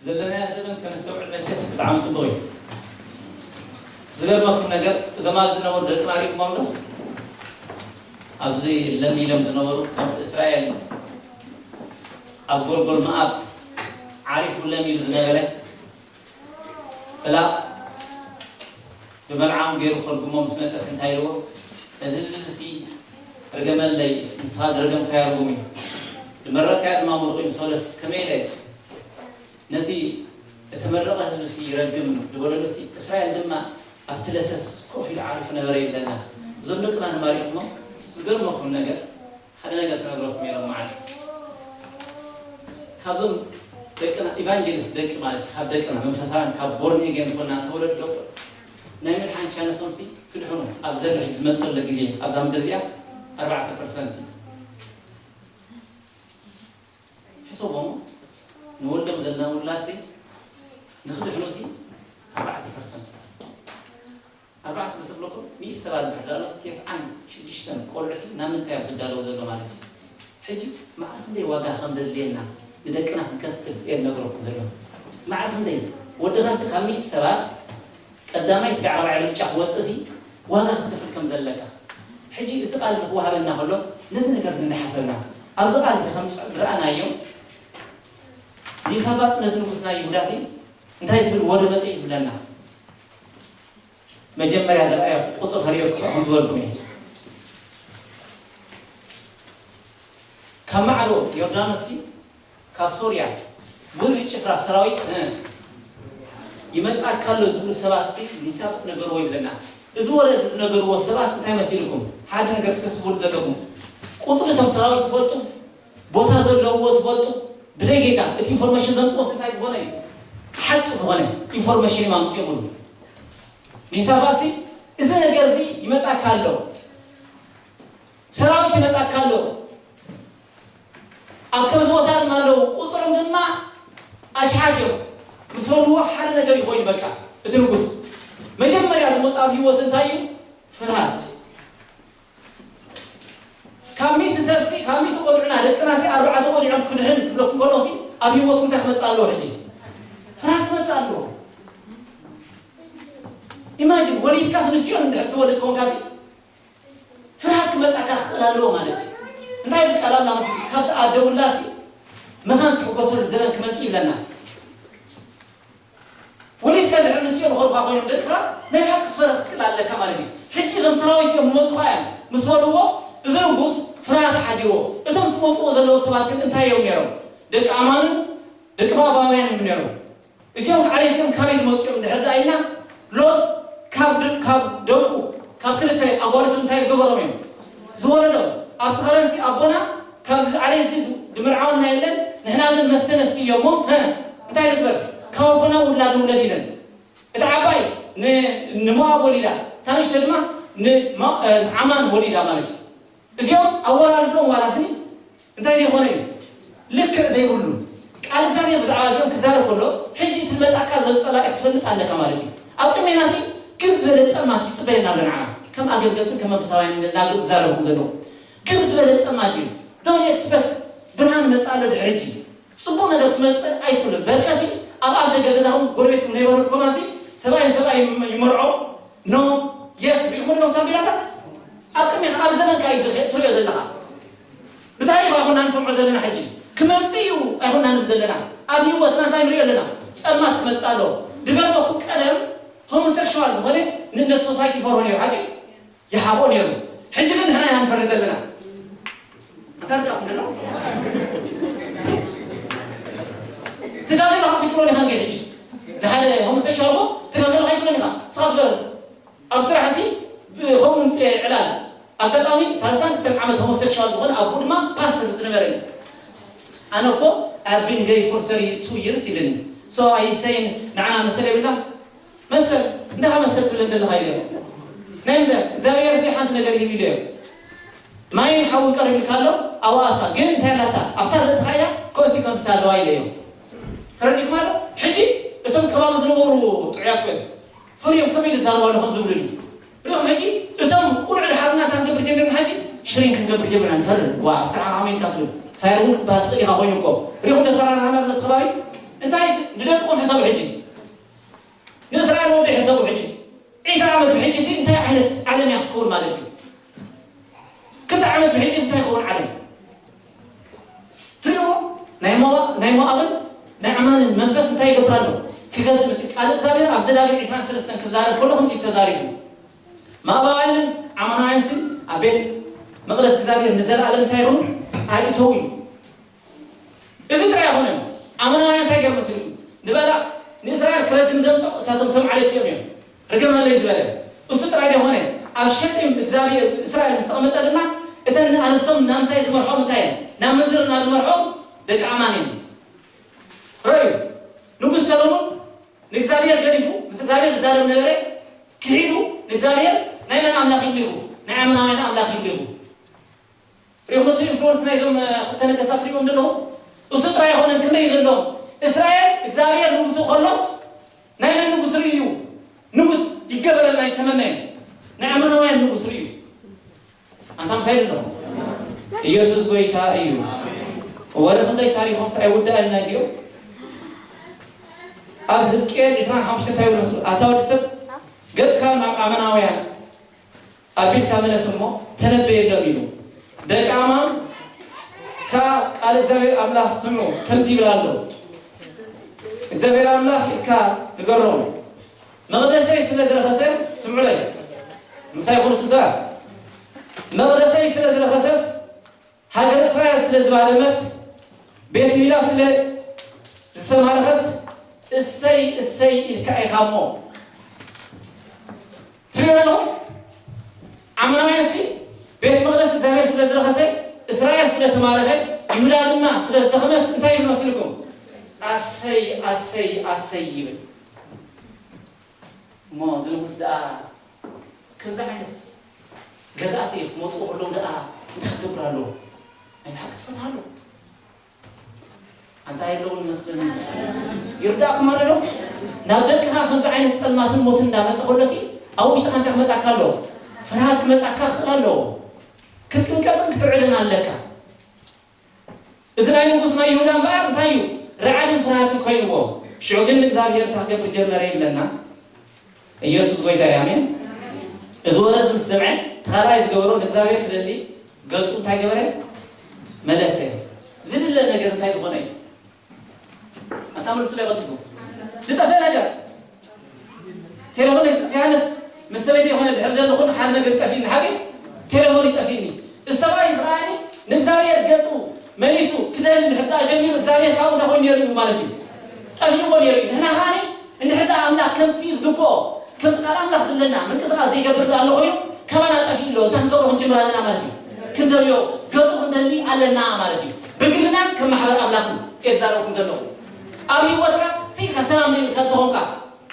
ዘለናዮ ዘበን ከነስተውዕል መቸስ ብጣዕሚ ጽቡቕ እዩ። ዝገርመኩም ነገር፣ እዞም ኣብዚ ዝነበሩ ደቅና ሪእኩሞም ዶ? ኣብዚ ለሚሎም ዝነበሩ፣ ከምቲ እስራኤል ኣብ ጎልጎል መኣብ ዓሪፉ ለሚሉ ዝነበረ፣ እላ ብመልዓም ገይሩ ከርጉሞ ምስ መጸስ እንታይ ኢልዎ? እዚ ህዝቢ እዚ ሲ ርገመለይ፣ ንስኻ ዝረገምካዮ ርጉም እዩ። ዝመረቕካዮ ድማ ምሩቕ እዩ። ንሶለስ ከመይ ኢለ ነቲ እተመረቐ ህዝቢ ሲ ይረግም ዝበለሉ ሲ፣ እስራኤል ድማ ኣብቲ ለሰስ ኮፍ ኢሉ ዓሪፉ ነበረ ይብለና። እዞም ደቅና ድማ ሪእኩሞ፣ ዝገርመኩም ነገር፣ ሓደ ነገር ክነግረኩም እየ ሎማዓንቲ። ካብዞም ደቅና፣ ኢቫንጀሊስት ደቂ ማለት እዩ፣ ካብ ደቅና መንፈሳውያን፣ ካብ ቦርን ኤጌን ዝኾንና ተወለዱ ደቆስ፣ ናይ ምድሓን ቻንሶም ሲ ክድሕኑ ኣብ ዘሎ ሕጂ ዝመጽእ ዘሎ ግዜ ኣብዛ ምድሪ እዚኣ ኣርባዕተ ፐርሰንት እዩ። ሕሰቦም፣ ንወልዶም ዘለና ውላድ ሲ ንክድሕኑ ሲ ኣርባዕተ ፐርሰንት፣ ኣርባዕተ ምስ እብለኩም ሚእቲ ሰባት እንድሕር ዳለውስ፣ ተስዓን ሽዱሽተን ቆልዑ ሲ ናብ ምንታይ እዮም ዝዳለዉ ዘሎ ማለት እዩ? ሕጂ መዓስ ክንደይ ዋጋ ከም ዘድልየና ንደቅና ክንከፍል እየ ዝነግረኩም ዘለኹ። መዓስ ክንደይ ወድኻ ሲ ካብ ሚእቲ ሰባት ቀዳማይ እስከ ራብዓይ ምርጫ ክወጽእ ሲ ዋጋ ክትከፍል ከም ዘለካ። ሕጂ እዚ ቃል እዚ ክወሃበና ከሎ ነዚ ነገር እዚ እንዳሓሰብና፣ ኣብዚ ቃል እዚ ከም ዝረኣናዮ፣ ዮሳፋጥ ነቲ ንጉስ ናይ ይሁዳ ሲ እንታይ ዝብል ወረ መጽእ እዩ ዝብለና? መጀመርያ ዝረኣዮ ቁጽሪ ከርእየኩም ክብለኩም እየ። ካብ ማዕዶ ዮርዳኖስ ሲ ካብ ሶርያ ብዙሕ ጭፍራ ሰራዊት፣ እ፣ ይመጽኣካ ኣሎ ዝብሉ ሰባት ሲ ንዮሳፋጥ ነገርዎ ይብለና። እዚ ወረ እዚ ዝነገርዎ ሰባት እንታይ መሲልኩም? ሓደ ነገር ክተስብሉ ዘለኩም። ቁጽሪ እቶም ሰራዊት ትፈልጡ? ቦታ ዘለውዎ ዝፈልጡ? ብደይ ጌጋ እቲ ኢንፎርሜሽን ዘምጽዎ እንታይ ዝኾነ እዩ? ሓቂ ዝኾነ ኢንፎርሜሽን እዮም ኣምጽኦምሉ። ንዮሳፋጥ ሲ እዚ ነገር እዚ ይመጻካ ኣሎ፣ ሰራዊት ይመጻካ ኣሎ፣ ኣብ ከምዚ ቦታ ድማ ኣለዉ፣ ቁጽሮም ድማ ኣሽሓት እዮም ምስ በልዎ ሓደ ነገር ይኾይኑ። በቃ እቲ ንጉስ መጀመርያ ዝመጽእ ኣብ ህይወት እንታይ እዩ? ፍርሃት። ካብ ሚእቲ ሰብሲ፣ ካብ ሚእቲ ቆልዑና ደቅናሲ ኣርባዕተ ቆልዑም ክድሕን ክብለኩም ከሎሲ ኣብ ህይወትኩም እንታይ ክመጽእ ኣለዎ ሕጂ? ፍርሃት ክመጽእ ኣለዎ። ኢማጂን ወሊድካስ ንስዮን እንድሕር ትወልድ ኮንካሲ ፍርሃት ክመጻካ ክኽእል ኣለዎ ማለት እዩ። እንታይ ይብል ቃል ኣምላኽ መሲሉ? ካብቲ ኣደ ውላሲ መኻን ትሕጎሰሉ ዘበን ክመጽእ ይብለና። ወሊድካ ድሕሪ ንስዮ ንኸልኳ ኮይኖም ደቅኻ ናይ ብሓቂ ክትፈርህ ክትክእል ኣለካ ማለት እዩ። ሕጂ እዞም ሰራዊት እዮም ዝመጹኻ እዮም ምስ በልዎ፣ እዚ ንጉስ ፍርሃት ሓዲርዎ። እቶም ዝመጽዎ ዘለዉ ሰባት ግን እንታይ እዮም ነይሮም? ደቂ ኣማንን ደቂ ሞኣባውያንን እዮም ነይሮም። እዚኦም ከዓ እዚኦም ካበይ ዝመጹ እዮም እንድሕር ደኣ ኢልና፣ ሎጥ ካብ ድ-፣ ካብ ደቁ፣ ካብ ክልተ ኣጓልቱ እንታይ ዝገበሮም እዮም? ዝወለዶም። ኣብቲ ከረንሲ ኣቦና ካብዚ ዓሌት እዚ ድምርዓወና የለን፣ ንሕና ግን መስተ ነስቲ እዮ እሞ፣ ሀ፣ እንታይ ንግበር? ካብ ኣቦና ውላድ ንውለድ ኢለን። እታ ዓባይ ን-፣ ንሞኣብ ወሊዳ፣ እታ ንእሽቶ ድማ ንማ-፣ እ፣ ንዓማን ወሊዳ ማለት እዩ። እዚኦም ኣወራርዶም ዋላ ስኒ እንታይ ዘይኮነ እዩ። ልክዕ ዘይብሉ ቃል እግዚኣብሔር ብዛዕባ እዚኦም ክዛረብ ከሎ፣ ሕጂ እቲ መጻእካ ዘሎ ጸላኢ ክትፈልጥ ኣለካ ማለት እዩ። ኣብ ቅድሜና እዚ ግብ ዝበለ ጸልማት ይጽበየና ኣሎ ንዓና። ከም ኣገልገልትን ከም መንፈሳውያን እናገ-፣ ዝዛረብኩም ዘለኹ። ግብ ዝበለ ጸልማት እዩ። Don't expect ብርሃን መጻእ ኣሎ ድሕሪ ሕጂ። ጽቡቕ ነገር ክመጽእ ኣይክእልን። በርቀሲ ኣብ ኣፍ ደገ ገዛኹም ጎረቤትኩም ነይበሩ ድኾናሲ ሰብኣይ ንሰብኣይ ይመርዖ። ኖ፣ የስ፣ ሪእኹም ዶ ታቤላታት? ኣብ ቅድሜኻ፣ ኣብ ዘመንካ እዩ ዝኸ-፣ ትሪኦ ዘለኻ። ብታሪኽ ኣይኮና ንሰምዖ ዘለና ሕጂ። ክመጽእ እዩ ኣይኮና ንብል ዘለና። ኣብ ህይወትና እንታይ ንሪኦ ኣለና? ጸልማት ክመጽእ ኣለዎ። ድገርመኩም ቀደም ሆሞሴክሹዋል ዝኾነ ንእነት ሶሳይቲ ይፈርሆ ነይሩ፣ ሓቂ? ይሓብኦ ነይሩ። ሕጂ ግን ንሕና ኢና ንፈርህ ዘለና። ኣንታ ርዳእኩም ደሎ? ትጋገ ኣለኻ ክትብሎ ኢኻ ንገ ሕጂ። ንሓደ ሆሞሴክሹዋል እኮ ትጋገ ኣለኻ ይብሎ ኢኻ። ንስኻ ትፈርህ። ኣብ ስራሕ እዚ ብኸምኡ ምጽእ ዕላል። ኣጋጣሚ ሰላሳን ክልተን ዓመት ሆሞሴክሹዋል ዝኾነ ኣቦ ድማ ፓስተር ዝነበረ እዩ። ኣነ እኮ I've been gay for thirty-two years ኢለኒ። So are you saying ንዓና መሰል የብልና? መሰል እንዳኻ መሰል ትብለን ዘለኻ ኢለዮ። ናይ ምንታይ እግዚኣብሔር እዚ ሓንቲ ነገር ይህብ ኢለዮ። ማይን ሓውን ቀርብ ኢልካ ኣሎ ኣብኣካ ግን እንታይ ኣላታ ኣብታ ዘእትኻያ ኮንሲኮንስ ኣለዋ ኢለዮ። ተረዲእኩም ኣሎ። ሕጂ እቶም ከባቢ ዝነበሩ ጥዑያት ኮይኖም ፈርዮም ከመይ ዝዛረቡ ኣለኹም ዝብሉኒ። ሪኹም ሕጂ እቶም ቁልዑ ዝሓዝና እንታይ ክንገብር ጀሚርና ሕጂ ሽሪን ክንገብር ጀሚርና ንፈርም። ዋ ኣብ ስራሕኻ ከመይ ኢልካ ትብል ፋየር እውን ክትበሃል ትኽእል ኢኻ ኮይኑ እኮ ሪኹም ደፈራርሃና ብለት ከባቢ እንታይ ንደቅኹም ሕሰቡ ሕጂ። ንእስራኤል ወዲ ሕሰቡ ሕጂ። ዒስራ ዓመት ብሕጂ ሲ እንታይ ዓይነት ዓለም እያ ክትከውን ማለት እዩ? ክልተ ዓመት ብሕጂ እንታይ ይኸውን ዓለም? ትሪእዎ? ናይ ሞኣ-፣ ናይ ሞኣብን ናይ ዓማንን መንፈስ እንታይ ይገብር ኣሎ? ክገዝእ መጽእ። ቃል እግዚኣብሔር ኣብ ዘዳግም ዒስራን ሰለስተን ክዛረብ ከሎ ከምዚ እዩ ተዛሪቡ። ሞኣባውያንን ዓማናውያን ሲ ኣብ ቤት መቕደስ እግዚኣብሔር ንዘለኣለም እንታይ ይኹኑ? ኣይእተዉ እዩ። እዚ ጥራይ ኣይኮነን። ኣሞናውያን እንታይ ገይሮም መሲሉ? ንባላቅ ንእስራኤል ክረግም ዘምጽኦ እሳቶም እቶም ዓሌት እዮም እዮም። ርገመለይ ዝበለ እሱ ጥራይ ደይኮነ፣ ኣብ ሸጢም እግዚኣብሔር እስራኤል ምስ ተቐመጠ ድማ እተን ኣንስቶም ናብ እንታይ ዝመርሖም እንታይ እየን? ናብ ምንዝርና ዝመርሖም ደቂ ኣማን እዮም። ረዩ ንጉስ ሰሎሞን ንእግዚኣብሔር ገዲፉ ምስ እግዚኣብሔር ዝዛረብ ነበረ። ክሒዱ ንእግዚኣብሔር ናይ መን ኣምላኽ ይምሊኹ? ናይ ኣሞናውያን ኣምላኽ ይምሊኹ። ሪኹም እቲ ኢንፍሉወንስ ናይዞም ክልተ ነገስታት ሪኹም ዘለኹም? እሱ ጥራይ ኣይኮነን፣ ክንደይ ዘለዎም እስራኤል እግዚኣብሔር ንጉሱ ከሎስ ናይ መን ንጉስ ርእዩ? ንጉስ ይገበረልና ይተመነዩ ናይ ኣመናውያን ንጉስ ርእዩ። ኣንታ ምሳይ ዘለኹም ኢየሱስ ጎይታ እዩ። ወረ ክንደይ ታሪኾም ኣይውዳእልና እዚኦም። ኣብ ህዝቅኤል ዕስራን ሓሙሽተን እንታይ ይብሉ? ኣታ ወዲ ሰብ ገጽካ ናብ ኣመናውያን ኣቢልካ መለስ እሞ ተነበየሎም ኢሉ። ደቂ ኣማን ከኣ ቃል እግዚኣብሔር ኣምላኽ ስምዑ፣ ከምዚ ይብል ኣሎ። እግዚኣብሔር ኣምላኽ ኢልካ ንገሮም። መቕደሰይ ስለ ዝረኸሰ፣ ስምዑለይ፣ ምሳይ ኩኑ ትምሳል። መቕደሰይ ስለ ዝረኸሰስ፣ ሃገር እስራኤል ስለ ዝባደመት፣ ቤት ይሁዳ ስለ ዝተማረኸት፣ እሰይ እሰይ ኢልካ ኢኻ እሞ። ትሪኦ ኣለኹም? ኣማናውያን ሲ ቤት መቕደስ እግዚኣብሔር ስለ ዝረኸሰ፣ እስራኤል ስለ ተማረኸ፣ ይሁዳ ድማ ስለ ዝደኸመስ እንታይ ይብል መሲልኩም? ኣሰይ ኣሰይ ኣሰይ ይብል። እሞ እዚ ንጉስ ደኣ ከምዚ ዓይነት ገዛእቲ ክመፁ ከለዉ ደኣ እንታይ ክገብር ኣለዎ? ናይ ብሓቂ ክፈርሃ ኣለዎ። ኣንታ የለውን ይመስለኒ። ይርዳእኩም ኣሎ ዶ? ናብ ደቅኻ ከምዚ ዓይነት ጸልማትን ሞትን እንዳመጸ ከሎ ሲ ኣብ ውሽጥኻ እንታይ ክመጻካ ኣለዎ? ፍርሃት ክመጻካ ክኽእል ኣለዎ። ክትጥንቀቕን ክትርዕድን ኣለካ። እዚ ናይ ንጉስ ናይ ይሁዳ እምበኣር እንታይ እዩ? ርዓድን ፍርሃትን ኮይንዎ። ሽዑ ግን ንእግዚኣብሔር እንታይ ክገብር ጀመረ ይብለና። ኢየሱስ ጎይታ እዩ። ኣሜን። እዚ ወረ እዚ ምስ ሰምዐ፣ እቲ ካልኣይ ዝገበሮ ንእግዚኣብሔር ክደሊ ገጹ እንታይ ገበረ? መለሰ። ዝድለ ነገር እንታይ ዝኾነ እዩ? ኣታ መልሱ ላይ ቀልጥፉ። ዝጠፈ ነገር። ቴሌፎን ይጠፊ፣ ያነስ ምስ ሰበይቲ የኾነ ድሕር ዘለኹን ሓደ ነገር ይጠፊኒ፣ ሓቂ ቴሌፎን ይጠፊኒ። እዚ ሰብኣይ እዚ ከዓኒ ንእግዚኣብሔር ገጹ መሊሱ ክደሊ እንድሕር ደኣ ጀሚሩ፣ እግዚኣብሔር ካብኡ እንታይ ኮይኑ ነይሩ እዩ ማለት እዩ? ጠፊእዎ ነይሩ እዩ። ንሕና ከዓኒ እንድሕር ደኣ ኣምላኽ ከምቲ ዝግብኦ፣ ከምቲ ቃል ኣምላኽ ዝብለና ምንቅስቓስ ዘይገብር ደኣ ኣሎ ኮይኑ፣ ከማና ጠፊኡ ኣሎ። እንታይ ክንገብሮ ክንጅምር ኣለና ማለት እዩ? ክንደልዮ፣ ገጹ ክንደሊ ኣለና ማለት እዩ። ብግልናን ከም ማሕበር ኣምላኽን እየ ዝዛረበኩም ዘለኹ። ኣብ ህይወትካ ስኢልካ ሰላም ዘይብልካ እንተኾንካ፣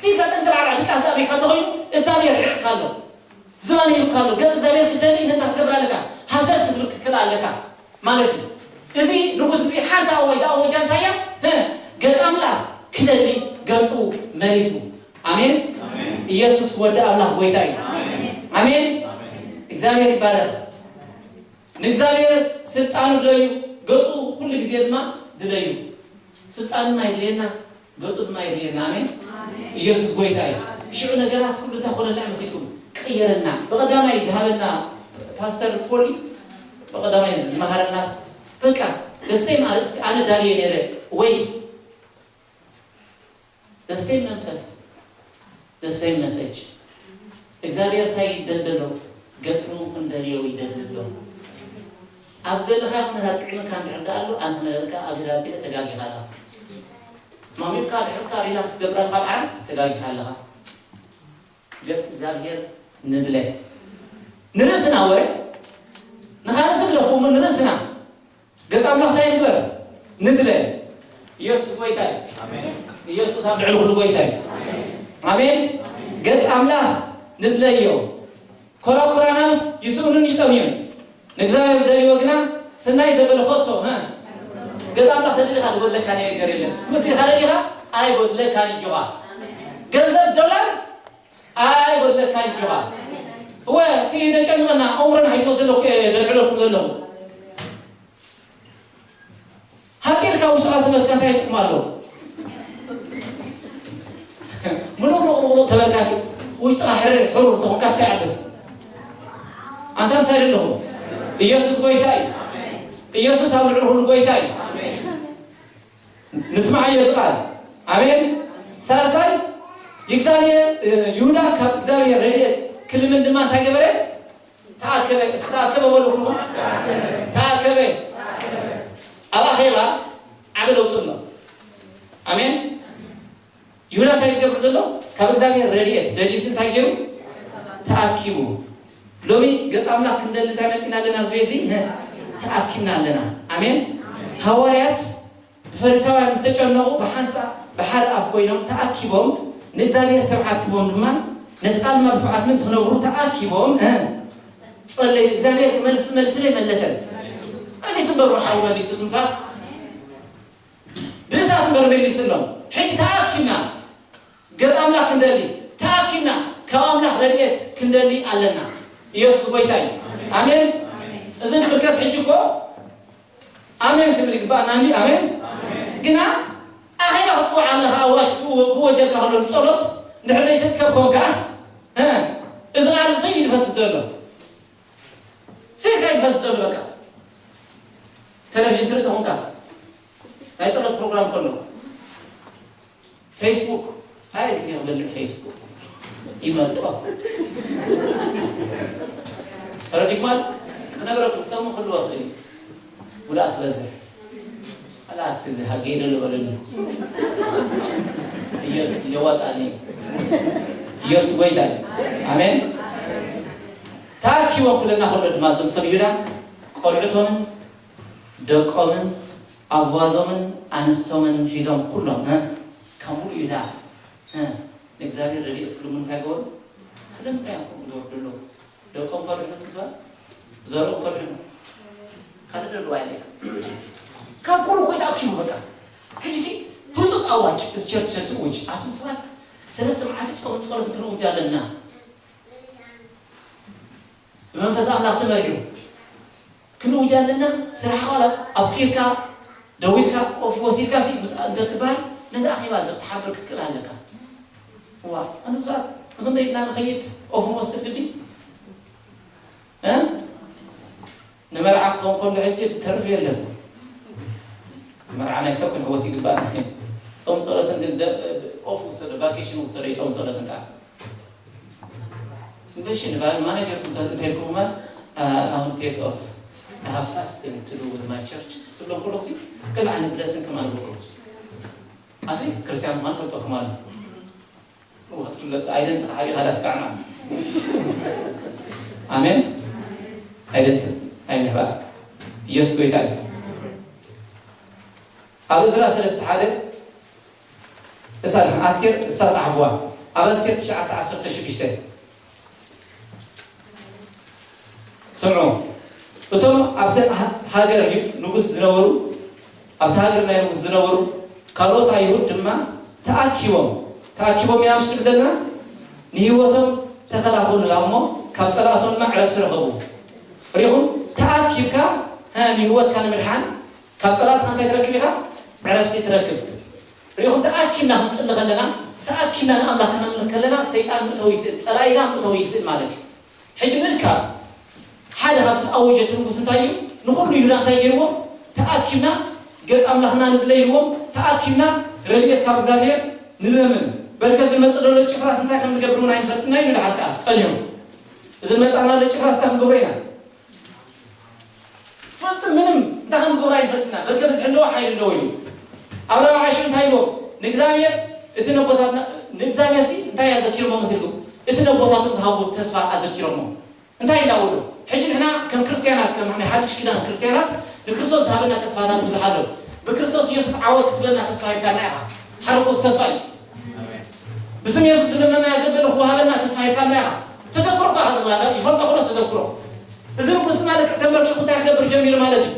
ስኢልካ ጥንቅርዓርዓ ድቃስ ዝኣበይካ እንተኾይኑ፣ እግዚኣብሔር ርሒቕካ ኣሎ። ዝባን ይብካ ኣሎ። ገጽ እግዚኣብሔር ክትደሊ እንታይ ክትገብር ኣለካ? ሃሰስ ክትብል ክትክእል ኣለካ ማለት እዩ። እዚ ንጉስ እዚ ሓንቲ ኣወጅ፣ ኣወጃ እንታይ እያ? ህ፣ ገጽ ኣምላኽ ክደሊ ገጹ መሊሱ። ኣሜን። ኣሜን። ኢየሱስ ወዲ ኣምላኽ ጎይታ እዩ። ኣሜን። ኣሜን። ኣሜን። እግዚኣብሔር ይባረኽ። ንእግዚኣብሔር ስልጣኑ ድለዩ፣ ገጹ ኩሉ ግዜ ድማ ድለዩ። ስልጣንና ይድልየና፣ ገጹ ድማ የድልየና። ኣሜን። ኣሜን። ኢየሱስ ጎይታ እዩ። ሽዑ ነገራት ኩሉ እንታይ ኮነልና መሲልኩም? ቀየረና። ብቐዳማይ ዝሃበና ፓስተር ፖሊ፣ ብቐዳማይ ዝመሃረና፣ በቃ፣ ደሰይ ኣርእስቲ ኣነ ዳልየ ነይረ ወይ ደሰይ መንፈስ፣ ደሰይ መሰጅ። እግዚኣብሔር እንታይ ይደልደሎ? ገጽ ክንደልዮ ይደልደሎ። ኣብ ዘለኻ ኩነታት ጥዕምካ እንድሕር ደኣ ኣሎ፣ ኣንተ ነበርካ ኣብ ግዳቢለ ተጋጊኻ ኣለኻ። ማሚቕካ ድሕርካ ሪላክስ ገብራል ካብ ዓራት ተጋጊኻ ኣለኻ። ገጽ እግዚኣብሔር ንድለ። ንርእስና ወረ፣ ንኻልእ ስግደፉ እሞ ንርእስና። ገጽ ኣምላኽ እንታይ ንግበር? ንድለ። ኢየሱስ ጎይታ እዩ። ኣሜን። ኢየሱስ ኣብ ልዕሊ ኩሉ ጎይታ እዩ። ኣሜን። ኣሜን። ገጽ ኣምላኽ ንድለዮ። ኮራኩራናምስ ይስእኑን ይጠምዩን። ንእግዚኣብሔር ዝደልይዎ ግና ስናይ ዘበለ ኸቶ፣ ሀ? ገጽ ኣምላኽ ተደሊኻ ዝጎድለካ ነገር የለን። ትምህርቲ ኢኻ ደሊኻ? ኣይጎድለካን እጆኻ። ገንዘብ ዶላር ኣይጎድለካን እጆኻ። እወ፣ እቲ ዘጨንቐና ኣእምሮና ሒዝዎ ዘለኹ እየ ዘልዕለኩም ዘለኹ። ሃቂርካ ውሽጥኻ ተመትካ እንታይ ጥቕሚ ኣለዎ? ተበልካሲ ውሽጥኻ ሕርር ሕሩር ተኾንካስ ከይዓብስ። ኣንታ ምሳይ ዘለኹም። ኢየሱስ ጎይታ እዩ። ኢየሱስ ኣብ ልዕሊ ኩሉ ጎይታ እዩ። ንስማዓዮ እዚ ቃል። ኣሜን። ሳልሳይ፣ እግዚኣብሔር፣ እ፣ ይሁዳ ካብ እግዚኣብሔር ረድኤት ክልምን ድማ እንታይ ገበረ? ተኣከበ። እስኪ ተኣከበ በሉ ኩልኹም። ተኣከበ። ኣብ ኣኼባ ዓቢ ለውጢ ኣሎ። ኣሜን። ይሁዳ እንታይ ዝገብር ዘሎ? ካብ እግዚኣብሔር ረድኤት ደልዩስ እንታይ ገይሩ? ተኣኪቡ። ሎሚ ገጽ ኣምላኽ ክንደሊ እንታይ መጺና ኣለና? ኣብዚ ቤት እዚ ተኣኪብና ኣለና። ኣሜን። ሃዋርያት ብፈሪሳውያን ዝተጨነቑ ብሓንሳእ ብሓደ ኣፍ ኮይኖም ተኣኪቦም ንእግዚኣብሔር ትብዓት ክቦም ድማ ነቲ ቃል ድማ ብትብዓት ምን ክነብሩ ተኣኪቦም፣ እ፣ ጸለዩ። እግዚኣብሔር መልስ፣ መልስለይ መለሰን። መሊሱ በሩ ሓው መሊሱ ትምሳል ብእሳት እምበር መሊስሎም። ሕጂ ተኣኪብና ገጽ ኣምላኽ ክንደሊ፣ ተኣኪብና ካብ ኣምላኽ ረድኤት ክንደሊ ኣለና። ኢየሱስ ጎይታ እዩ። ኣሜን። እዚ ንምልከት ሕጂ እኮ ኣሜን ክብል ይግባኣና እንዲ። ኣሜን። ግና ኣኼባ ክትጽውዕ ኣለኻ፣ ኣዋሽ ክወ-፣ ክወጀልካ ከሎ ጸሎት እንድሕር ዘይትእከብ ኮንካ፣ እ፣ እዚ ቃል እዚ እዩ ዝፈስስ ዘሎ። ስልካ እዩ ዝፈስስ ዘሎ በቃ። ቴሌቪዥን ትርኢ ተኾንካ ናይ ጸሎት ፕሮግራም ከሎ ፌስቡክ፣ ሃየ ግዜ ክበልዕ ፌስቡክ ይመጦ። ተረዲግማል? ክነግረኩም፣ ክጠቕሙ ክህልዎ ይኽእል እዩ። ጉድኣት ትበዝሕ። ኣላት እዚ ሃገይ ደሎ በለሉ። ኢየሱስ የዋጻኒ። ኢየሱስ ጎይታ እዩ። ኣሜን። ተኣኪቦም ክብለና ከሎ ድማ እዞም ሰብ ይሁዳ ቆልዑቶምን ደቆምን ኣጓዞምን ኣንስቶምን ሒዞም ኩሎም፣ እ፣ ካብ ሙሉእ ይሁዳ፣ እ፣ ንእግዚኣብሔር ረድኤት ክልምኑ እንታይ ገበሩ? ስለምንታይ እዮም ከምኡ ዝገብሩ ዘለዉ? ደቆም ከድሕኑ ትብዛል? ዘርኦም ከድሕኑ? ካልእ ዘለዉ ኣይነት? ካብ ኩሉ እኮ ተኣኪቡ በቃ። ሕጂ ሲ ህጹጽ ኣዋጅ፣ እዚ ቸርች ቸርች እውጅ። ኣቱም ሰባት ሰለስተ መዓልቲ ጾም ጸሎት ክንእውጅ ኣለና። ብመንፈስ ኣምላኽ ተመሪሑ ክንውጅ ኣለና። ስራሕ ዋላ ኣብ ኪርካ ደዊልካ ኦፍ ወሲድካ ሲ ምጻእ እንተትበሃል ነዚ ኣኼባ እዚ ክትሓብር ክትክእል ኣለካ። እዋ፣ ኣነ ብዙሓት ንኽንደይ ኢልና ንኸይድ ኦፍ ንወስድ ግዲ፣ እ? ንመርዓ ክኸውን ከሎ ሕጂ ትተርፍ የለን። መርዓ ናይ ሰብ ክንዕወት ይግባእ። ጾም ጸሎትን ግን ደ-፣ ኦፍ ውሰዶ፣ ቫኬሽን ውሰዶ፣ ጾም ጸሎትን ከኣ። እምበሺ ንባል ማኔጀርኩም እንተ-፣ እንተልኩም እማ፣ አ፣ ኣሁን ቴክ ኦፍ፣ I have fasting to do with my church ትብሎም ከለኹ ሲ፣ ገለ ዓይነት ብለስን ከማን ኣለኩም። ኣትሊስት ክርስቲያን ምዃን ፈልጠኩም ኣሎ። እዋ፣ ትፍለጥ ኣይደንት ሓቢኻ ዳስካዕና። ኣሜን። ኣይደንት ኣይምሕባእ። ኢየሱስ ጎይታ እዩ። ኣብ እዝራ ሰለስተ ሓደ እሳ ኣስቴር እሳ ጸሓፍዋ። ኣብ ኣስቴር ትሽዓተ ዓሰርተ ሽዱሽተ ስምዑ። እቶም ኣብቲ ሃ-፣ ሃገር ንጉስ ዝነበሩ፣ ኣብቲ ሃገር ናይ ንጉስ ዝነበሩ ካልኦት ኣይሁድ ድማ ተኣኪቦም፣ ተኣኪቦም ኢና ምስ ንብል ዘለና ንህይወቶም ተኸላኸሉላ እሞ ካብ ጸላእቶም ድማ ዕረፍቲ ረኸቡ። ሪኹም ተኣኪብካ፣ ሀ፣ ንህይወትካ ንምድሓን ካብ ጸላእትኻ እንታይ ትረክብ ኢኻ? ዕረፍቲ ትረክብ። ሪኢኹም፣ ተኣኪብና ክንጽሊ ከለና፣ ተኣኪብና ንኣምላኽ ከነምልኽ ከለና፣ ሰይጣን ምእተዊ ይስእል፣ ጸላኢና ምእተዊ ይስእል ማለት እዩ። ሕጂ ምእካብ፣ ሓደ ካብቲ ኣወጀት ንጉስ እንታይ እዩ? ንኹሉ ይሁዳ እንታይ ገይርዎም? ተኣኪብና ገጽ ኣምላኽና ንድለ ኢልዎም፣ ተኣኪብና ረድኤት ካብ እግዚኣብሔር ንለምን። በልከ ዝመጽእ ዘሎ ጭፍራት እንታይ ከም ንገብር እውን ኣይንፈልጥና እዩ፣ ንድሓር ከኣ ጸንዮም። እዚ ዝመጻና ዘሎ ጭፍራት እንታይ ክንገብሮ ኢና? ፍጹም ምንም እንታይ ከም ንገብሮ ኣይንፈልጥና። በልከ ብዝሒ ኣለዎ፣ ሓይሊ ኣለዎ ኢሉ። ኣብ ራብዓ ሽዑ እንታይ ኢልዎ? ንእግዚኣብሔር እቲ ነቦታትና፣ ንእግዚኣብሔር ሲ እንታይ ኣዘኪሮሞ መሲልኩም? እቲ ነቦታቶም ዝሃቦ ተስፋ ኣዘኪሮሞ። እንታይ ኢላ ወዶ? ሕጂ ንሕና ከም ክርስትያናት፣ ከም ናይ ሓድሽ ኪዳን ክርስትያናት ንክርስቶስ ዝሃበና ተስፋታት ብዙሕ ኣሎ። ብክርስቶስ ኢየሱስ ዓወት ክትበና ተስፋ ሂብካና ኢኻ። ሓደ እኮ ተስፋ እዩ። ብስም የሱስ ዝለመናዮ ዘበለ ክወሃበና ተስፋ ሂብካና ኢኻ። ተዘክሮ እኳ ከዘላ ይፈልጦ ኩሎ ተዘክሮ። እዚ ንጉስ ድማ ልክዕ ተንበርኪኹ እንታይ ክገብር ጀሚሩ ማለት እዩ?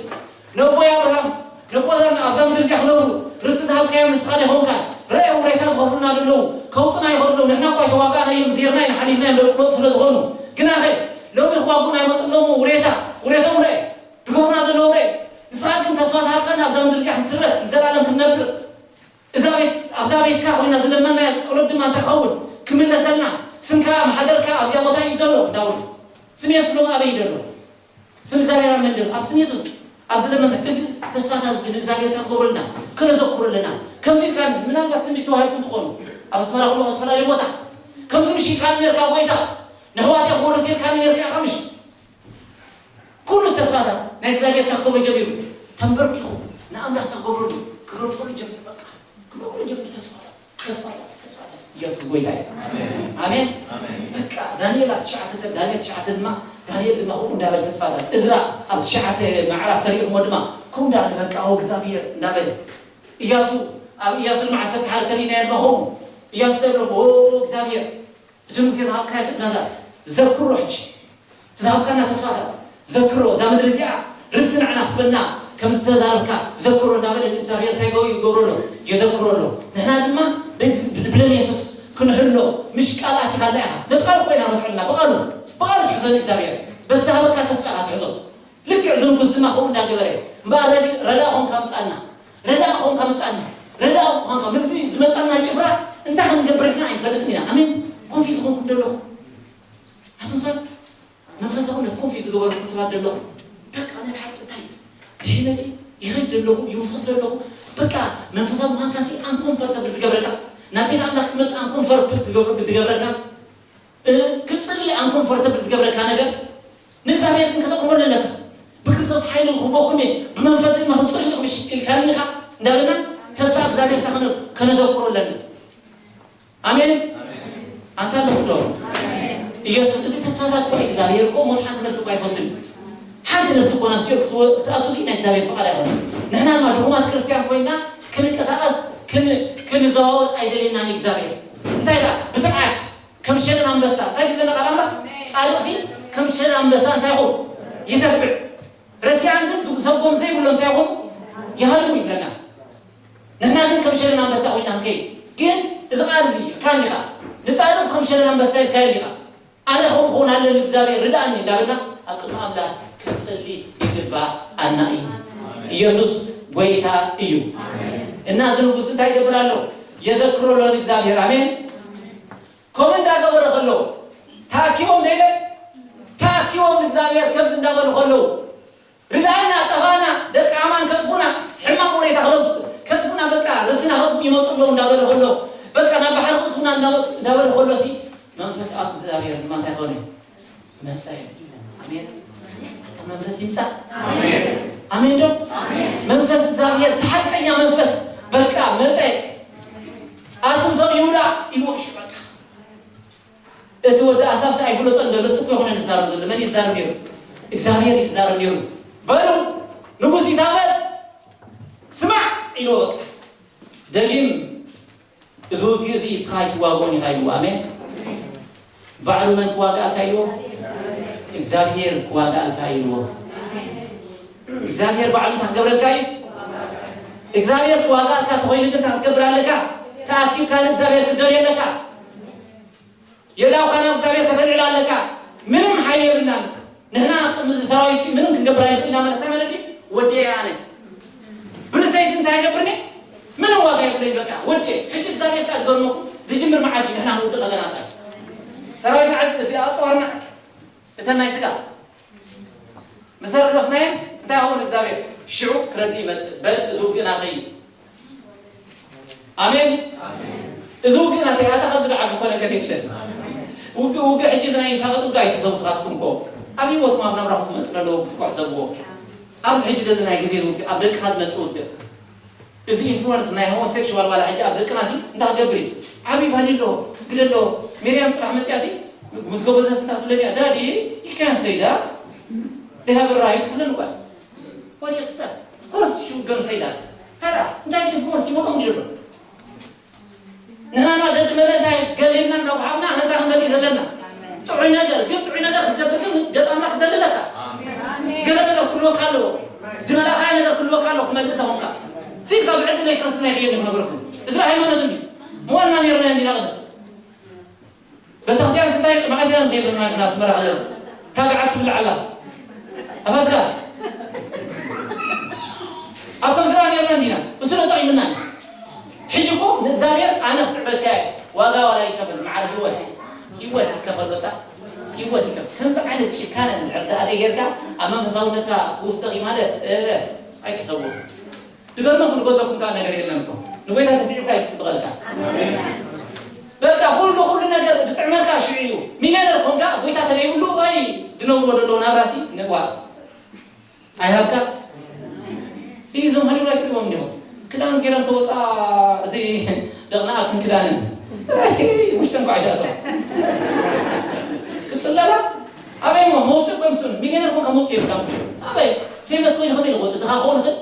ነቦይ ኣብርሃም፣ ነቦታትና ኣብዛ ምድሪ እዚኣ ክነብሩ ርስቲ ዝሃብካዮም ንስኻ ዶ ኣይኮንካን? ረኣዮም ውሬታ ዝኸፍሉና ዘለዉ፣ ከውፅና ይኸዱ ኣለዉ። ንሕና እኳ ኣይተዋጋእናዮም፣ ዜርና ኢና ሓሊፍናዮም፣ ደቂ ሎጥ ስለ ዝኾኑ። ግናኸ ሎሚ ክዋግኡና ይመፁ ኣለዉ፣ ውሬታ፣ ውሬቶም ረአ፣ ዝገብሩና ዘለዉ ረአ። ንስኻ ግን ተስፋ ዝሃብካና ኣብዛ ምድሪ እዚኣ ክንስረት፣ ንዘለኣለም ክንነብር። እዛ ቤት፣ ኣብዛ ቤትካ ኮይና ዝለመናያ ጸሎት ድማ እንታይ ክኸውን? ክምለሰልና፣ ስምካ ማሕደርካ ኣብዚኣ ቦታ እዩ ዘሎ እንዳበሉ፣ ስም የሱስ ሎም ኣበይ እዩ ዘሎ? ስም እግዚኣብሔር ኣብ መን ዘሎ? ኣብ ስም የሱስ። ኣብ ዝለመና እዚ ተስፋታት እዚ ንእግዚኣብሔር ካብ ክገብረልና ከነዘክሮ ኣለና። ከምዚ ኢልካ ምናልባት ትንቢት ተዋሂብኩም ትኾኑ፣ ኣብ ኣስመራ ኩሎ ኣብ ዝተፈላለዩ ቦታ ከምዚ ምሽ ኢልካ ነርካ ጎይታ፣ ንሕዋት ክወርስ ኢልካ ነርካ ኢኻ ምሽ? ኩሉ ተስፋታት ናይ እግዚኣብሔር ካብ ክገብሮ ጀሚሩ ተንበርኪኹ ንኣምላኽ ካብ ክገብረሉ ክገልጸሉ ጀሚሩ፣ በቃ ክነግሮ ጀሚሩ። ተስፋታት፣ ተስፋታት፣ ተስፋታት። ኢየሱስ ጎይታ እዩ። ኣሜን። ኣሜን። በቃ ዳንኤል ኣብ ትሽዓተ፣ ዳንኤል ትሽዓተ ድማ፣ ዳንኤል ድማ ከምኡ እንዳበለ ተስፋታት። እዝራ ኣብ ትሽዓተ ምዕራፍ ተሪእኹሞ ድማ ከምኡ እንዳበለ በቃ ኦ እግዚኣብሔር እንዳበለ። ኢያሱ ኣብ ኢያሱ ድማ ዓሰርተ ሓደ ተሪእናዮ ድማ ከምኡ። ኢያሱ ተብሎ ኦ እግዚኣብሔር እቲ ንጉሴ ዝሃብካዮ ትእዛዛት ዘክሮ ሕጂ። እቲ ዝሃብካና ተስፋታት ዘክሮ። እዛ ምድሪ እዚኣ ርስቲ ንዓና ክትበና ከም ዝተዛረብካ ዘክሮ እንዳበለ ንእግዚኣብሔር እንታይ ገው ይገብሮ ኣሎ? የዘክሮ ኣሎ። ንሕና ድማ ብእግዝ-፣ ብደም የሱስ ክንሕሎ ምሽ ቃል ኣቲኻልና ኢኻ። ነቲ ቃል ኮይና ንትዕልና ብቓሉ፣ ብቓሉ ትሕዞ ንእግዚኣብሔር። በቲ ዝሃበካ ተስፋ ኢኻ ትሕዞ። ልክዕ እዚ ንጉስ ድማ ከምኡ እንዳገበረ እምበኣር ረዲ-፣ ረዳእ ኾንካ ምጻና፣ ረዳእ ኾንካ ምጻና፣ ረዳእ ኾንካ ምስዚ ዝመጻና ጭፍራ እንታይ ክንገብር ንሕና ኣይንፈልጥን ኢና። ኣሜን። ኮንፊዝ ኾንኩም ዘለኹም ኣቶም ሰባት መንፈሳውነት ኮንፊዝ ዝገበርኩም ሰባት ዘለኹም፣ በቃ ናይ ብሓቂ እንታይ ድሒነ ይኸይድ ዘለኹ ይውስኽ ዘለኹ፣ በቃ መንፈሳዊ ምዃንካ ሲ ኣንኮምፈርተብል ዝገብረካ፣ ናብ ቤት ኣምላኽ ክትመጽእ ኣንኮምፈርተብል ዝገብረካ፣ እ፣ ክትጽሊ ኣንኮምፈርተብል ዝገብረካ ነገር ንእግዚኣብሔር ግን ከተቕርበሉ ኣለካ። ብክርስቶስ ሓይሊ ክህበኩም እየ፣ ብመንፈስ ድማ ክትጽልዩ ኢኹም ኢልካኒ ኢኻ እንዳበልና ተስፋ እግዚኣብሔር እንታይ ከነ-፣ ከነዘክሮ ኣለና። ኣሜን። ኣንታ ኣለኹ ዶ? ኢየሱስ፣ እዚ ተስፋታት እኮ እግዚኣብሔር እኮ ሞት ሓንቲ ነፍሲ እኮ ኣይፈቱን እዩ። ሓንቲ ነፍሲ እኮ ናብ ሲኦል ክትወ-፣ ክትኣቱ ሲ ናይ እግዚኣብሔር ፍቓድ ኣይኮነን። ንሕና ድማ ድኹማት ክርስትያን ኮይና ክንቀሳቐስ፣ ክን-፣ ክንዘዋወር ኣይደልየናን እዩ እግዚኣብሔር። እንታይ ደኣ? ብትብዓት ከም ሸነን ኣንበሳ እንታይ ይብለና ቃል ኣምላኽ? ጻድቕ ሲ ከም ሸነን ኣንበሳ እንታይ ይኹን? ይተብዕ። ረሲኣን ግን ዝጉሰጎም ዘይብሎ እንታይ ይኹን? ይሃልሙ ይብለና። ንሕና ግን ከም ሸነን ኣንበሳ ኮይና ክንከይድ። ግን እዚ ቃል እዚ ኢልካኒ ኢኻ። ንጻድቕ ከም ሸነን ኣንበሳ ኢልካዮ ኢኻ። ኣነ ከምኡ ክኸውን ኣለኒ እግዚኣብሔር ርድኣኒ እንዳበልና ኣብ ቅድሚ ኣምላኽ ክንጽሊ ይግባኣና እዩ። ኢየሱስ ጎይታ እዩ። እና እዚ ንጉስ እንታይ ይገብር ኣሎ? የዘክሮ ኣሎ ንእግዚኣብሔር። ኣሜን። ከምኡ እንዳገበረ ከሎ ተኣኪቦም ደይለ ተኣኪቦም ንእግዚኣብሔር ከምዚ እንዳበሉ ከለዉ ርድኣና፣ ጠፋና፣ ደቂ ኣማን ከጥፉና፣ ሕማቕ ወሬታ ክለምሱ፣ ከጥፉና፣ በቃ ርስና ከጥፉ ይመጹ ኣለዉ እንዳበለ ከሎ፣ በቃ ናብ ባሕሪ ክእትዉና እንዳመ-፣ እንዳበለ ከሎ ሲ፣ መንፈስ ኣብ እግዚኣብሔር ድማ እንታይ ኮነ? መጸ። ኣሜን። እቲ መንፈስ ይምጻእ። ኣሜን። ኣሜን ዶ? ኣሜን። መንፈስ እግዚኣብሔር፣ እቲ ሓቀኛ መንፈስ፣ በቃ መጸ። ኣቱም ሰብ ይሁዳ ኢልዎም፣ እሺ በቃ። እቲ ወዲ ኣሳፍሲ ኣይፍለጦን ዘሎ፣ እሱ እኮ ይኾነ ዝዛረብ ዘሎ፣ መን ይዛረብ ነይሩ? እግዚኣብሔር ይዛረብ ነይሩ። በሉ፣ ንጉስ ኢሳበል ስማዕ ኢልዎ፣ በቃ። ደጊም፣ እዚ ውግእ እዚ እስኻ ኣይትዋግኦን ኢኻ ኢልዎ። ኣሜን። ባዕሉ መን ክዋግኣልካ ኢልዎ? እግዚኣብሔር ክዋግኣልካ ኢልዎ። እግዚኣብሔር ባዕሉ እንታይ ክገብረልካ እዩ? እግዚኣብሔር ክዋግኣልካ ተኾይኑ ግን እንታይ ክትገብር ኣለካ? ተኣኪብካ ንእግዚኣብሔር ክትደልዮ ኣለካ። የእዳውካ ናብ እግዚኣብሔር ከተልዕል ኣለካ። ምንም ሓይሊ የብልናን። ንሕና ኣብ ቅድሚ እዚ ሰራዊት እዚ ምንም ክንገብር ኣይንኽእል ኢና ማለት እንታይ ማለት እዩ? ወዲኤ ኣነ። ብርእሰይ እዚ እንታይ ይገብርኒ? ምንም ዋጋ የብለይ በቃ። ወዲኤ። ሕጂ እግዚኣብሔር ከኣ ዝገርመኩም ዝጅምር መዓዝ እዩ? ንሕና ንውድእ ከለና ጥራይ። ሰራዊትና ዕድ-፣ እቲ ኣጽዋርና ዕድ-፣ እተን ናይ ስጋ ምስ ኣርገፍናየን እንታይ ይኸውን እግዚኣብሔር? ሽዑ ክረዲ ይመጽእ። በል እዚ ውግእ ናተይ እዩ። ኣሜን። እዚ ውግእ ናተይ፣ ኣታ ካብዚ ዝዓቢ እኮ ነገር የለን። ውግእ፣ ውግእ ሕጂ እዚ ናይ ሳፈጥ ውግእ ኣይትሕሰቡ ንስኻትኩም እኮ። ኣብ ህይወትኩም ኣብ ናብራኹም ዝመጽእ ኣለዎ፣ ብዝኮ ሕሰብዎ። ኣብዚ ሕጂ ዘለናዮ ግዜ ውግእ፣ ኣብ ደቅኻ ዝመጽእ ውግእ። እዚ ኢንፍሉወንስ ናይ ሆሞሴክሹዋል ዋላ ሕጂ ኣብ ደቅና ሲ እንታይ ክገብር እዩ? ዓብዪ ቫልዩ ኣለዎ፣ ግደ ኣለዎ። ሚርያም ጽባሕ መጽያ ሲ ምስ ጎበዘስ እንታይ ክትብለኒ እያ? ዳዲ፣ you can't say that. They have a right ክትብለኒ እኳ። What do you expect? Of course she would gonna say that. ታዲያ እንታይ ኢንፍሉወንስ ይመጣ እንዲ ዘሎ? ንሕና ደቂ መለ እንታይ ገሊልና እናወሃብና ነንታ ክንበሊ ዘለና? ጥዑይ ነገር፣ ግን ጥዑይ ነገር ክትገብር ግን ገጻምና ክትደሊ ኣለካ። ገለ ነገር ክህልወካ ኣለዎ። ድመላኻያ ነገር ክህልወካ ኣለዎ ክትመልእ እንተኾንካ። ሲ ካብ ዕድለይ ክርስትና ይኽእል ክነግረኩም። እዚ ሃይማኖት እንዲ። ምዋልና ነይርና እንዲና ቅድም። ቤተክርስትያን እንታይ መዓስ ኢና ንኸይድ ዘለና ግን ኣስመራ ከለና? እታ ገዓት ትብላዕ ኣላ። ኣብ ፋስጋ። ኣብ ከምዚ ደኣ ነይርና እንዲና። እሱ ዶ ጠቒሙና? ሕጂ እኮ ንእግዚኣብሔር ኣነ ክስዕበካ እየ። ዋጋ ዋላ ይከፈል፣ ማዕረ ህይወት፣ ህይወት ይከፈል። በቃ ህይወት ይከፈል። ከምዚ ዓይነት ጭካነ እንድሕር ደኣ ጌርካ ኣብ መንፈሳውነትካ ክውሰኽ እዩ ማለት፣ እ፣ ኣይትሕሰቦ። ድገርመኩም፣ ዝጎድለኩም ከኣ ነገር የለን እኮ። ንጎይታ ተስዒብካ እዩ ክጽብቐልካ። በቃ ኩሉ፣ ኩሉ ነገር ዝጥዕመልካ ሽዑ እዩ። ሚልዮነር ኮንካ ጎይታ ተለይብሉ፣ ኣይ፣ ድነብርዎ ዘለዉ ናብራሲ ንዋ ኣይሃብካ። እዚ እዞም ሃሊውራ ትሪእዎም እንዲኹም። ክዳን ገይረን ተወፃ፣ እዚ ደቕና ኣክን ክዳንን። ውሽጠን ኳዕ ይዳእዋ። ክፅለላ ኣበይ እሞ መውፅእ እኮ ምስሉ ሚልዮነር ኮንካ መውፅእ የብልካ። ኣበይ ፌመስ ኮይኑ ከመይ ክወፅእ? ድኻ ክኸውን ይኽእል።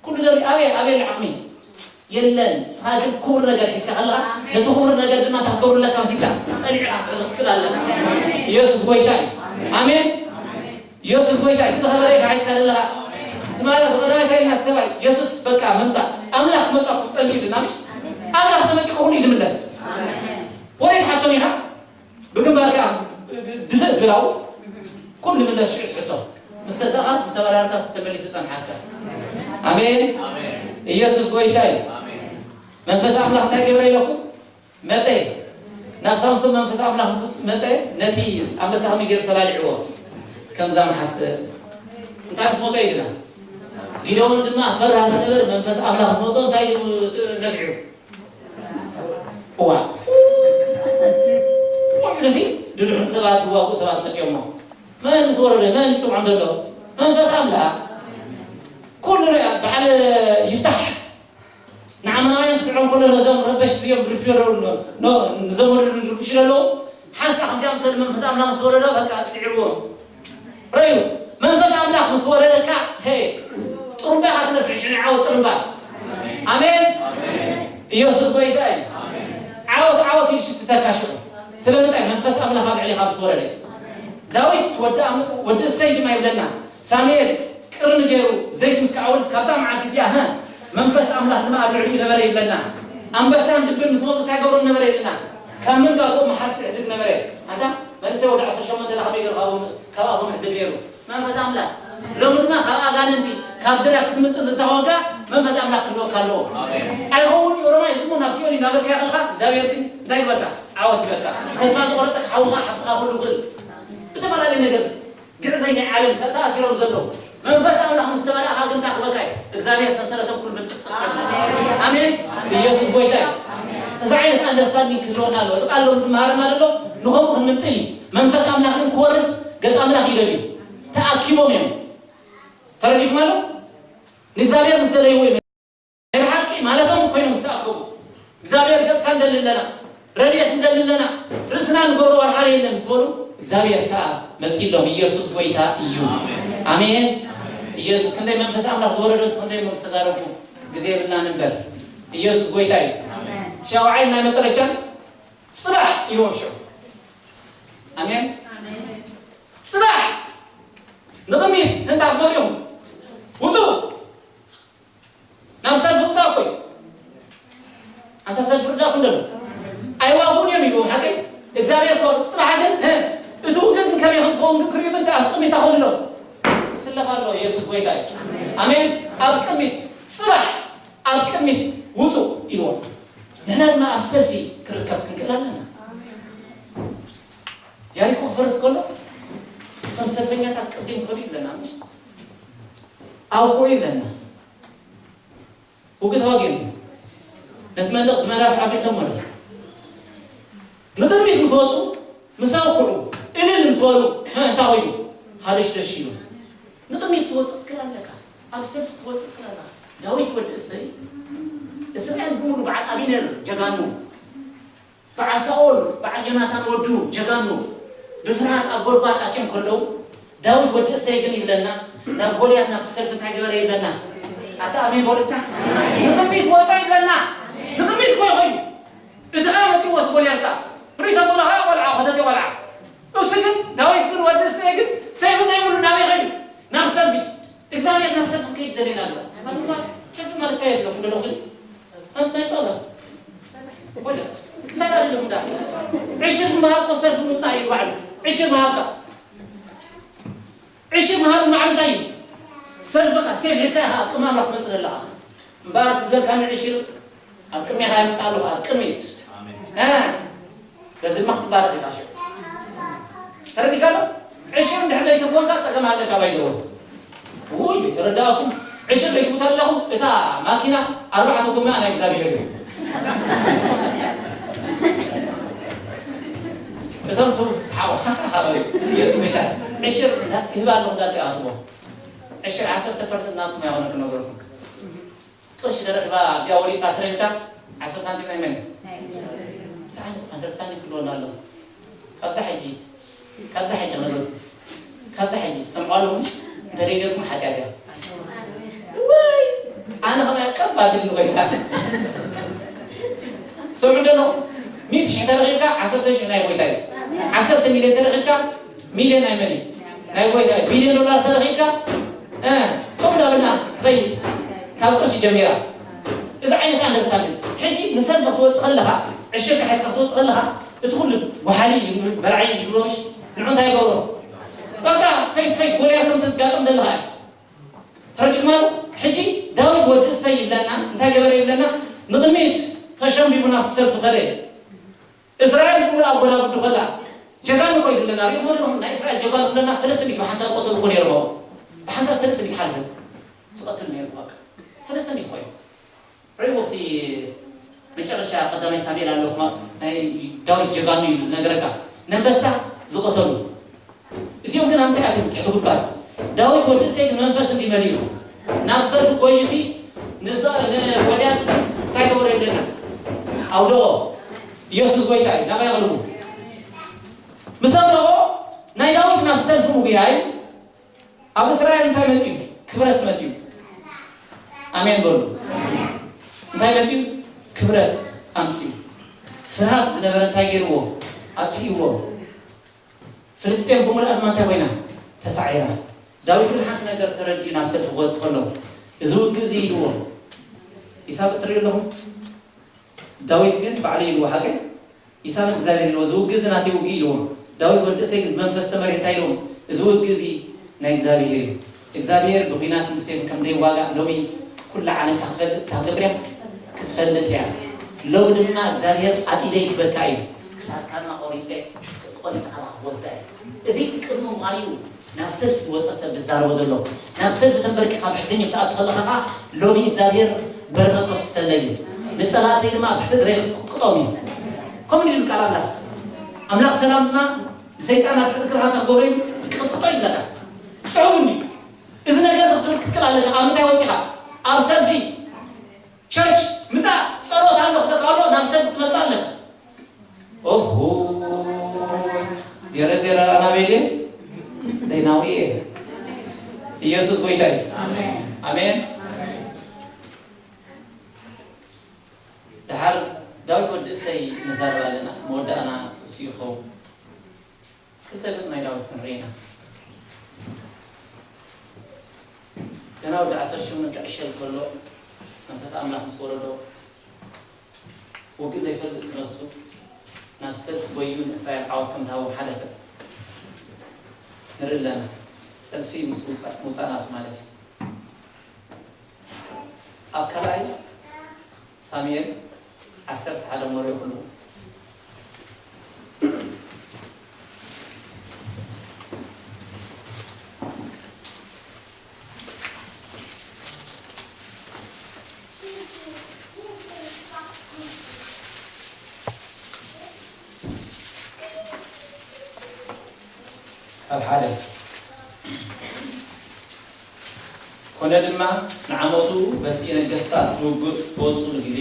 ኩሉ ነገር ኣበይ፣ ኣበይ ኣሎ ዓቕሚ? የለን። ንስኻ ግን ክቡር ነገር ሒዝካ ከለኻ፣ ነቲ ክቡር ነገር ድማ እንታይ ክትገብሩ ኣለካ መሲልካ? ጸኒዕካ ክትሕዞ ክትክእል ኣለካ። ኢየሱስ ጎይታ እዩ። ኣሜን። ኢየሱስ ጎይታ እዩ። እቲ ዝኸበረ ኢኻ ሒዝካ ዘለኻ። ትማሊ ብቐዳማይ እንታይ ኢልና? ሰብኣይ የሱስ በቃ ምምጻእ፣ ኣምላኽ ክመጻኩም ጸልዩ ኢልና፣ ምሽ? ኣምላኽ ተመጺኡ ከኹን እዩ ዝምለስ። ወሬት ሓቶም ኢኻ። ብግንባርካ ድፍእ ትብል ኣብኡ። ኩሉ ምለስ ሽዑ ትሕቶ። ምስ ተሳእኻስ ምስ ተበራርካስ ተመሊሱ ጸንሓካ። ኣሜን። ኢየሱስ ጎይታ እዩ። መንፈስ ኣምላኽ እንታይ ገብረ ኢለኩም? መጸ። ናብ ሳምሶን መንፈስ ኣምላኽ ምስ መጸ፣ ነቲ ኣንበሳ ከመይ ገይሩ ሰላሊዕዎ? ከምዛ መሓሰ። እንታይ ምስ መጸ እዩ ግና? ጊደዎን ድማ ፈራህ ዝነበረ መንፈስ ኣምላኽ ምስ መጸ እንታይ እዩ ነፊዑ? እዋ። ወይ እዚ ድድሕሪ ሰባት ዝዋግኡ ሰባት መጺኦሞ። መን ምስ ወረደ? መን ይጽውዖም ዘሎ? መንፈስ ኣምላኽ። ኩሉ ርኣ፣ በዓል ይፍታሕ ንዓመናውያን ክስዕሮም ከሎ ነዞም ረበሽቲ እዮም ዝርፍዮ ዘለዉ፣ ኖ-፣ ኖ-፣ ንዘመዱ ዝርብሹ ዘለዉ። ሓንሳእ ከምዚኣ መሰሉ መንፈስ ኣምላኽ ምስ ወረዶ፣ በቃ ስዒርዎ። ረዩ፣ መንፈስ ኣምላኽ ምስ ወረደካ፣ ሄ፣ ጥሩምባ ኢኻ ትነፍሕ፣ ሽዑ ዓወት ጥሩምባ። ኣሜን። ኢየሱስ ጎይታ እዩ። ዓወት፣ ዓወት እዩ ዝሽትተካ ሽዑ። ስለምንታይ? መንፈስ ኣምላኽ ኣብ ልዕሌኻ ምስ ወረደ። ዳዊት ወዲ ኣም-፣ ወዲ እሰይ ድማ ይብለና፣ ሳሙኤል ቅርኒ ገይሩ፣ ዘይት ምስ ከዓወት፣ ካብታ መዓልቲ እቲኣ፣ ሀ፣ መንፈስ ኣምላኽ ድማ ኣብ ልዕሊኡ ነበረ ይብለና። ኣንበሳን ድብን ምስ መጹ እንታይ ገብሩ ነበረ ይብለና። ካብ መንጋግኡ መሓስ ይሕድግ ነበረ። ኣንታ መንእሰይ ወዲ ዓሰርተ ሸሞንተ ከመይ ገይሩ ካብ ኣቦ-፣ ካብ ኣፉ ምሕድግ ነይሩ? መንፈስ ኣምላኽ። ሎሚ ድማ ካብ ኣጋንንቲ፣ ካብ ድራር ክትምጥን እንተኾንካ፣ መንፈስ ኣምላኽ ክህልወካ ኣለዎ። ኣሜን። ኣይኸውን እዩ፣ ሮማይ፣ እዚ እሞ ናብ ሲኦል እዩ እናበልካዮ ከለኻ፣ እግዚኣብሔር ግን እንታይ ይበልካ? ዓወት ይበልካ። ተስፋ ዝቆረጠ ሓውኻ፣ ሓፍትኻ፣ ኩሉ ክእል። ብተፈላለየ ነገር ግዕዘይ ናይ ዓለም ተ-፣ ተኣሲሮም ዘለዉ። መንፈስ ኣምላኽ ምስ ተመልኣኻ ግን እንታይ ክበካ እዩ? እግዚኣብሔር ሰንሰለቶም ኩሉ ምጥስጥስ። ኣሜን። ኣሜን። ኢየሱስ ጎይታ እዩ። እዚ ዓይነት ኣንደርስታንዲንግ ክህልወና ኣለዎ። እዚ ቃል ሎሚ ዝመሃረና ዘሎ ንኸምኡ ክንምጥን እዩ። መንፈስ ኣምላኽ ግን ክወርድ ገጽ ኣምላኽ ይደልዩ። ተኣኪቦም እዮም። ተረዲእኩም ኣሎ? ንእግዚኣብሔር ምስ ደለይዎ እዮም። ናይ ብሓቂ ማለቶም ኮይኖም ዝተኣከቡ፣ እግዚኣብሔር ገጽካ ንደሊ ኣለና፣ ረድኤት ንደሊ ኣለና፣ ርእስና ንገብሮ ዋላ ሓደ የለን ምስ በሉ፣ እግዚኣብሔር ከኣ መጺሎም። ኢየሱስ ጎይታ እዩ። ኣሜን። ኢየሱስ ክንደይ መንፈስ ኣምላኽ ዝወረዶ፣ ክንደይ መንፈስ ተዛረብኩ፣ ግዜ የብልናን እምበር። ኢየሱስ ጎይታ እዩ። ሻውዓይ ናይ መጨረሻ ጽባሕ ኢልዎም ሽዑ። ኣሜን። ጽባሕ ንቕሚት እንታ ትገብሩ ውጹ። ናብ ሰልፊ ውጻእ እኮ እዩ። ኣንታ ሰልፊ ርዳእኩም ደሎ። ኣይዋጉን እዮም ኢሉ ሓቂ። እግዚኣብሔር እኮ ጽባሕ ግን፣ እ፣ እቲ ውግእ ግን ከመይ ከም ዝኸውን ግን ክርእዩ ምንታይ ኣብ ቅድሚት ታኾኑ ኣሎ። ክስለፍ ኣሎ። ኢየሱስ ጎይታ እዩ። ኣሜን። ኣብ ቅድሚት ጽባሕ ኣብ ቅድሚት ውጹ ኢልዎ። ንሕና ድማ ኣብ ሰልፊ ክርከብ ክንክእል ኣለና። ያሪኮ ክፈርስ ከሎ እቶም ሰልፈኛታት ቅድም ከዱ ይብለና። ምሽ ኣውቁ ይብለና። ውግእ ተዋጊኦም። ነቲ መንደቕ ብመዳፍዕ ኣፍሪሶም ኣለዉ። ንቕድሚት ምስ ወጹ፣ ምስ ኣውክዑ፣ እልል ምስ በሉ፣ እ፣ እንታይ ኮይኑ? ሃደሽደሽ ኢሉ። ንቕድሚት ክትወጽእ ትክእል ኣለካ። ኣብ ሰልፊ ክትወጽእ ትክእል ኣለካ። ዳዊት ወዲ እሰይ፣ እስራኤል ብምሉ በዓል ኣቢነር ጀጋኑ፣ በዓል ሳኦል፣ በዓል ዮናታን ወዱ ጀጋኑ፣ ብፍርሃት ኣብ ጎድጓድ ኣትዮም ከለዉ፣ ዳዊት ወዲ እሰይ ግን ይብለና፣ ናብ ጎልያድ ናብቲ ሰልፊ እንታይ ገበረ ይብለና? ኣታ ኣሜን በሉ እታ። ንቕድሚት ወጸ ይብለና። ንቕድሚት እኮ ይኸይዱ። እቲ ኸኣ መጺእዎ እቲ ጎልያድ ከኣ። ርእይ ተብሎ ኸኣ ቆልዓ፣ ኾተቴ ቆልዓ። እሱ ግን፣ ዳዊት ግን ወዲ እሰይ ግን ሰይፊ ዘይብሉ ናበይ ኸይዱ? ናብ ሰልፊ። እግዚኣብሔር ናብ ሰልፊ ክንከይድ ደሊና ኣሎ። ኣንታ ሰልፊ ማለት እንታይ የብሎም እንደሎ ግን? ኣብ ናይ ጸሎት። ወላ እንታይ ኣለኩም ዳ? ዕሽር ምሃብ እኮ ሰልፊ ምውጻእ እዩ ባዕሉ። ዕሽር ምሃብካ። ዕሽር ምሃብ ማዕረ እንታይ እዩ? ሰልፍኻ፣ ሴፍ ሒዝካ ኢኻ ኣብ ቅድሚ ኣምላኽ ትመጽእ ዘለኻ። እምበኣር፣ እቲ ዝበልካኒ ዕሽር ኣብ ቅድሜኻ የምጽእ ኣለኹ፣ ኣብ ቅድሚት። ኣሜን። እ፣ በዚ ድማ ክትባረኽ ኢኻ። ሽዑ ተረዲእካ ዶ? ዕሽር እንድሕር ዘይትብሎ እኳ ጸገም ኣለካ። ባይዘወ ውይ፣ ተረዳእኩም። ዕሽር ዘይትብሉ ኣለኹም፣ እታ ማኪና ኣርባዕተ ጎማኣ ናይ እግዚኣብሔር እዩ። እቶም ትብሉ ትስሓቑ። ኢየሱስ ጌታ። ዕሽር እንዳ-፣ ይህብ ኣለኹ እንዳትኣትዎ። ዕሽር ዓሰርተ ፐርሰንት ናትኩም ኣይኮነ ክነግረኩም። ቅርሺ ተረኺባ ኣብዚኣ ወሪድካ ተረኺብካ ዓሰርተ ሳንቲም ናይ መን እዩ? እዚ ዓይነት ኣንደርስታንዲንግ ክህልወና ኣለዎ። ካብዛ ሕጂ፣ ካብዛ ሕጂ ክነግረኩም። ካብዛ ሕጂ ትሰምዑ ኣለኹም። እንተ ደይ ጌርኩም ሓጢኣት እያ። ወይ ኣነ ከማይ ቀብ ኣቢልኒ ኮይና። ስምዑ እንዶ ኣለኹም። ሚእቲ ሽሕ ተረኺብካ ዓሰርተ ሽሕ ናይ ጎይታ እዩ። ዓሰርተ ሚልዮን ተረኺብካ ሚልዮን ናይ መን እዩ? ናይ ጎይታ እዩ። ቢልዮን ዶላር ተረኺብካ፣ እ፣ ከምኡ እንዳበልና ትኸይድ። ካብ ቅርሺ ጀሚራ። እዚ ዓይነት ኣንደርስታንዲንግ። ሕጂ ንሰልፊ ክትወጽእ ከለኻ፣ ዕሽርካ ሒዝካ ክትወጽእ ከለኻ፣ እቲ ኩሉ ወሓሊ እዩ፣ በርዓይ እዩ ዝብሎ ምሽ? ንዑ እንታይ ይገብሮ? በቃ ፌስ ፌስ ጎልያቶም ትጋጥም ዘለኻ እዩ። ተረዲእኩም ኣሎ? ሕጂ ዳዊት ወዲ እሰይ ይብለና፣ እንታይ ገበረ ይብለና? ንቕድሚት ተሸምቢቡ ናብቲ ሰልፊ ከደ። እስራኤል ብምሉእ ኣብ ጎዳጉዲ ከላ ጀጋኑ ኮይዱ ኣለና። ሪእሞ ኣለኹም? ናይ እስራኤል ጀጋኑ ክብለና ሰለስተ ሚእቲ ብሓንሳብ ዝቐተሉ እኮ ነይሮም። ኣብኡ ብሓንሳብ ሰለስተ ሚእቲ ሓንሳብ ዝቐትል ነይሩ። በቃ ሰለስተ ሚእቲ ኮይኑ። ሪእሞ ኣብቲ መጨረሻ ቀዳማይ ሳሙኤል ኣሎ እኮ፣ ናይ ዳዊት ጀጋኑ እዩ ዝነግረካ። ነንበሳ ዝቐተሉ። እዚኦም ግን ኣብ እንታይ ኣትዮም? ትሕቲ ጉድጓድ። ዳዊት ወዲ እሴይ ግን መንፈስ እንዲህ መሊኡ ናብ ሰልፊ ጎይዩ ንሰ-፣ ንጎልያድ እንታይ ገበሮ ይብለና? ኣውደቖ። ኢየሱስ ጎይታ እዩ። ናባይ ኣቕርቡ። ምስ ኣውደቖ ናይ ዳዊት ናብ ሰልፊ ምጉያይ ኣብ እስራኤል እንታይ መጺኡ? ክብረት መጺኡ። ኣሜን በሉ። እንታይ መጺኡ? ክብረት ኣምጺኡ። ፍርሃት ዝነበረ እንታይ ገይርዎ? ኣጥፊእዎ። ፍልስጤም ብምልኣ ድማ እንታይ ኮይና? ተሳዒራ። ዳዊት ግን ሓንቲ ነገር ተረዲኡ ናብ ሰልፊ ክወጽእ ከሎ፣ እዚ ውግእ እዚ ኢልዎ። ኢሳብ እትርእዩ ኣለኹም? ዳዊት ግን ባዕሉ ኢልዎ፣ ሓቀይ? ኢሳብ እግዚኣብሔር ኢልዎ፣ እዚ ውግእ እዚ ናተይ ውግእ ኢልዎ። ዳዊት ወዲ እሴይ ግን ብመንፈስ ተመሪሑ እንታይ ኢልዎ? እዚ ውግእ እዚ ናይ እግዚኣብሔር እዩ። እግዚኣብሔር ብኲናት ምስ ሴም ከም ዘይዋጋእ ሎሚ ኩላ ዓለም እታ ክትፈልጥ፣ እታ ክትገብር እያ፣ ክትፈልጥ እያ። ሎሚ ድማ እግዚኣብሔር ኣብ ኢደይ ክበካ እዩ። ክሳድካ ድማ ቆሪጸ፣ ቆሪጸ ካባኻ ክወስዳ እየ። እዚ ቅድሚ ምዃኑ እዩ ናብ ሰልፊ ዝወጸ ሰብ ዝዛረቦ ዘሎ። ናብ ሰልፊ ተንበርኪኻ ብሕትኝ ክትኣቱ ከለኻ ኸኣ ሎሚ እግዚኣብሔር በረኸት ከፍስሰለይ እዩ። ንጸላእተይ ድማ ኣብ ትሕቲ እግረይ ክቕጥቅጦም እዩ። ከምኡ ኢሉ ቃል ኣምላኽ። ኣምላኽ ሰላም ድማ ንሰይጣን ኣብ ትሕቲ እግርኻ ክገብሮ እዩ፣ ክቕጥቅጦ ይብለካ። ጽዑቕኒ። እዚ ነገር ክትብል ክትክእል ኣለካ። ኣብ ምንታይ ወጺኻ? ኣብ ሰልፊ። ቸርች ምጻእ ጸሎት ኣሎ ክብለካ ከሎ ናብ ሰልፊ ትመጽእ ኣለካ። ኦሆ፣ ዜረ ዜረ ኣናቤል እየ። ደይናዊ እየ። ኢየሱስ ጎይታ እዩ። ኣሜን። ደሓር ዳዊት ወዲ እሰይ ንዛረብ ኣለና። መወዳእና እሱ ይኸውን። ክልተ ገጽ ናይ ዳዊት ክንርኢ ኢና። ገና ወዲ ዓሰርተ ሸሞንተ ዕሸል ከሎ መንፈስ ኣምላኽ ምስ ወረዶ፣ ውግእ ዘይፈልጥ ክነሱ ናብ ሰልፊ ጎዩ ንእስራኤል ዓወት ከም ዝሃቦም ሓደ ሰብ ንርኢ ኣለና። ሰልፊ ምስ ውጻ-፣ ውጻእ ናቱ ማለት እዩ። ኣብ ካልኣይ ሳሙኤል ዓሰርተ ሓደ እሞ ርኢኹሉ። ካብ ሓደ። ኮነ ድማ ንዓመቱ በቲ ነገስታት ንውግእ ዝወጹሉ ግዜ፣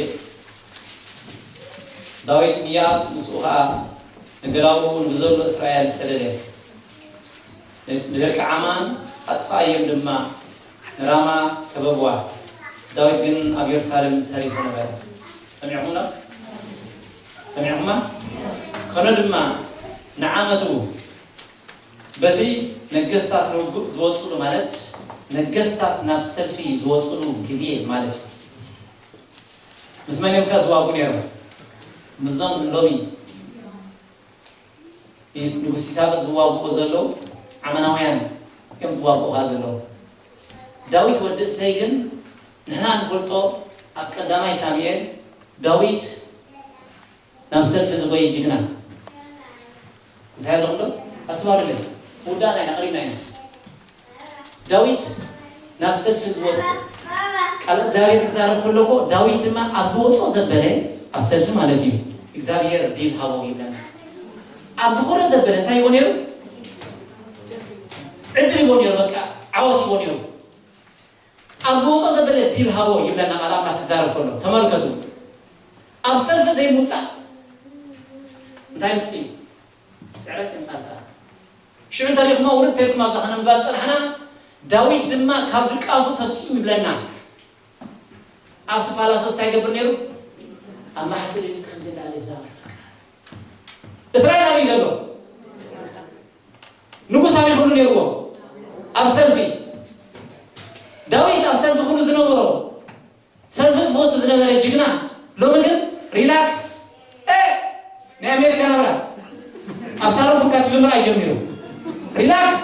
ዳዊት ንዮኣብ ምስኡ ኸኣ ንገላውኡ ንብዘሎ እስራኤል ሰደደ። ንደቂ ዓማን ኣጥፍኣዮም ድማ ንራማ ከበብዋ። ዳዊት ግን ኣብ የሩሳሌም ተሪፉ ነበረ። ሰሚዕኹም ዶ? ሰሚዕኹማ? ኮነ ድማ ንዓመቱ በቲ ነገስታት ንውግእ ዝወጽሉ፣ ማለት ነገስታት ናብ ሰልፊ ዝወጽሉ ግዜ ማለት እዩ። ምስ መን እዮም ከ ዝዋጉ ነይሮም? ምስዞም ሎሚ ንጉስ ኢሳብጥ ዝዋግኡ ዘለዉ ዓመናውያን እዮም ዝዋግኡ ከኣ ዘለዉ። ዳዊት ወዲ እሰይ ግን ንሕና ንፈልጦ ኣብ ቀዳማይ ሳሙኤል ዳዊት ናብ ሰልፊ ዝጎይ ጅግና ምሳይ ኣለኹም ዶ? ኣስማርለ ውዳና ኢና፣ ቀሪብና ኢና። ዳዊት ናብ ሰልፊ ዝወፅእ ቃል እግዚኣብሔር ክዛረብ ከሎ እኮ፣ ዳዊት ድማ ኣብ ዝወፅኦ ዘበለ፣ ኣብ ሰልፊ ማለት እዩ፣ እግዚኣብሔር ዲል ሃቦ ይብለና። ኣብ ዝኾነ ዘበለ እንታይ ይቦ ነይሩ? ዕድል ይቦ ነይሩ። በቃ ዓወት ይቦ ነይሩ። ኣብ ዝወፅኦ ዘበለ ዲል ሃቦ ይብለና ቃል ኣምላኽ ክዛረብ ከሎ። ተመልከቱ፣ ኣብ ሰልፊ ዘይምውፃእ እንታይ ምፅእ እዩ? ስዕረት የምፃልካ። ሽዑ እንተሪእኹማ ውርድ ተልኩም ኣብዛ ከነንብባ ዝፀናሕና፣ ዳዊት ድማ ካብ ድቃሱ ተሲኡ ይብለና። ኣብቲ ፓላሶስ እንታይ ይገብር ነይሩ? ኣብ ማሕስር እቲ ከምዚ እንዳበለ ይዛመር። እስራኤል ኣበይ ዘሎ? ንጉስ ኣበይ ኩሉ ነይርዎ? ኣብ ሰልፊ። ዳዊት ኣብ ሰልፊ ኩሉ ዝነበሮ፣ ሰልፊ ዝፈቱ ዝነበረ ጅግና፣ ሎሚ ግን ሪላክስ። እ፣ ናይ ኣሜሪካ ናብራ ኣብ ሳሎን ኮንካ ቲቪ ምርኣይ ጀሚሩ። ሪላክስ።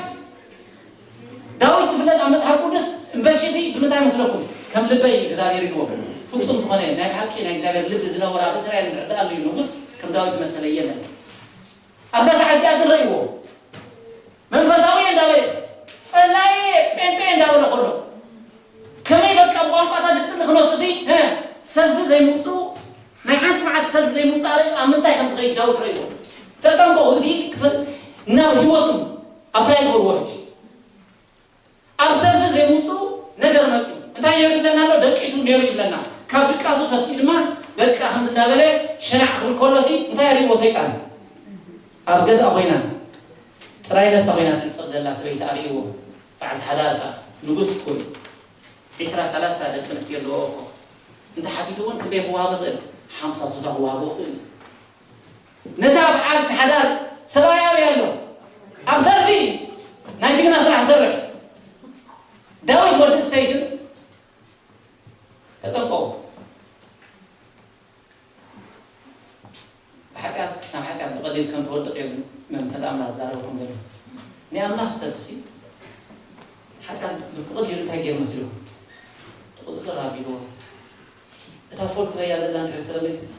ዳዊት ዝፍለጥ ኣብ መጽሓፍ ቅዱስ እምበሺሲ ብምንታይ መስለኩም? ከም ልበይ እግዚኣብሔር ኢልዎ። ፍጹም ዝኾነ ናይ ብሓቂ ናይ እግዚኣብሔር ልቢ ዝነበሮ ኣብ እስራኤል እንድሕር ደኣ ኣሎ ንጉስ ከም ዳዊት ዝመሰለ የለን። ኣብዛ ሰዓት እዚኣ ግን ረእይዎ። መንፈሳዊ እንዳበለ፣ ጸላኢ ጴንጤ እንዳበለ ከሎ፣ ከመይ በቃ ብቋንቋታት ዝጽሊ ክነሱ ሲ፣ እ፣ ሰልፊ ዘይምውጽኡ፣ ናይ ሓንቲ መዓልቲ ሰልፊ ዘይምውጻእ ርኢ፣ ኣብ ምንታይ ከም ዝኸይድ ዳዊት ረእይዎ። ተጠንቀቑ፣ እዚ ክፈ-፣ ናብ ህይወትኩም ኣፕላይ ግበርዎ ሕጂ። ኣብ ሰልፊ ዘይምውጽኡ ነገር መጺኡ። እንታይ ነይሩ ይብለና ኣሎ? ደቂሱ ነይሩ ይብለና። ካብ ድቃሱ ተሲኡ ድማ በቃ ከምዚ እንዳበለ ሸናዕ ክብል ከሎ ሲ እንታይ ርእይዎ ሰይጣን? ኣብ ገዛ ኮይና ጥራይ ነብሳ ኮይና ትሕጸብ ዘላ ሰበይቲ ኣርእይዎ። በዓልቲ ሓዳር ከኣ ንጉስ እኮ እዩ። ዒስራ ሰላሳ ደቂ ኣንስትዮ ኣለዎ እኮ። እንተ ሓቲቱ እውን ክንደይ ክወሃቦ ይኽእል? ሓምሳ ስሳ ክወሃቦ ይኽእል እዩ። ነታ በዓልቲ ሓዳር ሰብኣይ ኣበይ ኣሎ? ኣብ ሰልፊ ናይ ጅግና ስራሕ ዝሰርሕ። ዳዊት ወዲ እሰይ ግን ተጠንቀቑ። ብሓጢኣት፣ ናብ ሓጢኣት ብቐሊል ከም ትወድቕ እዩ መንፈስ ኣምላኽ ዝዛረበኩም ዘሎ። ናይ ኣምላኽ ሰብሲ ሓጢኣት ብቐሊሉ እንታይ ገይሩ መሲልኩም? ቁጽጽር ኣቢልዎ። እታ ፎልት በያ ዘላ እንድሕር ተመሊስና፣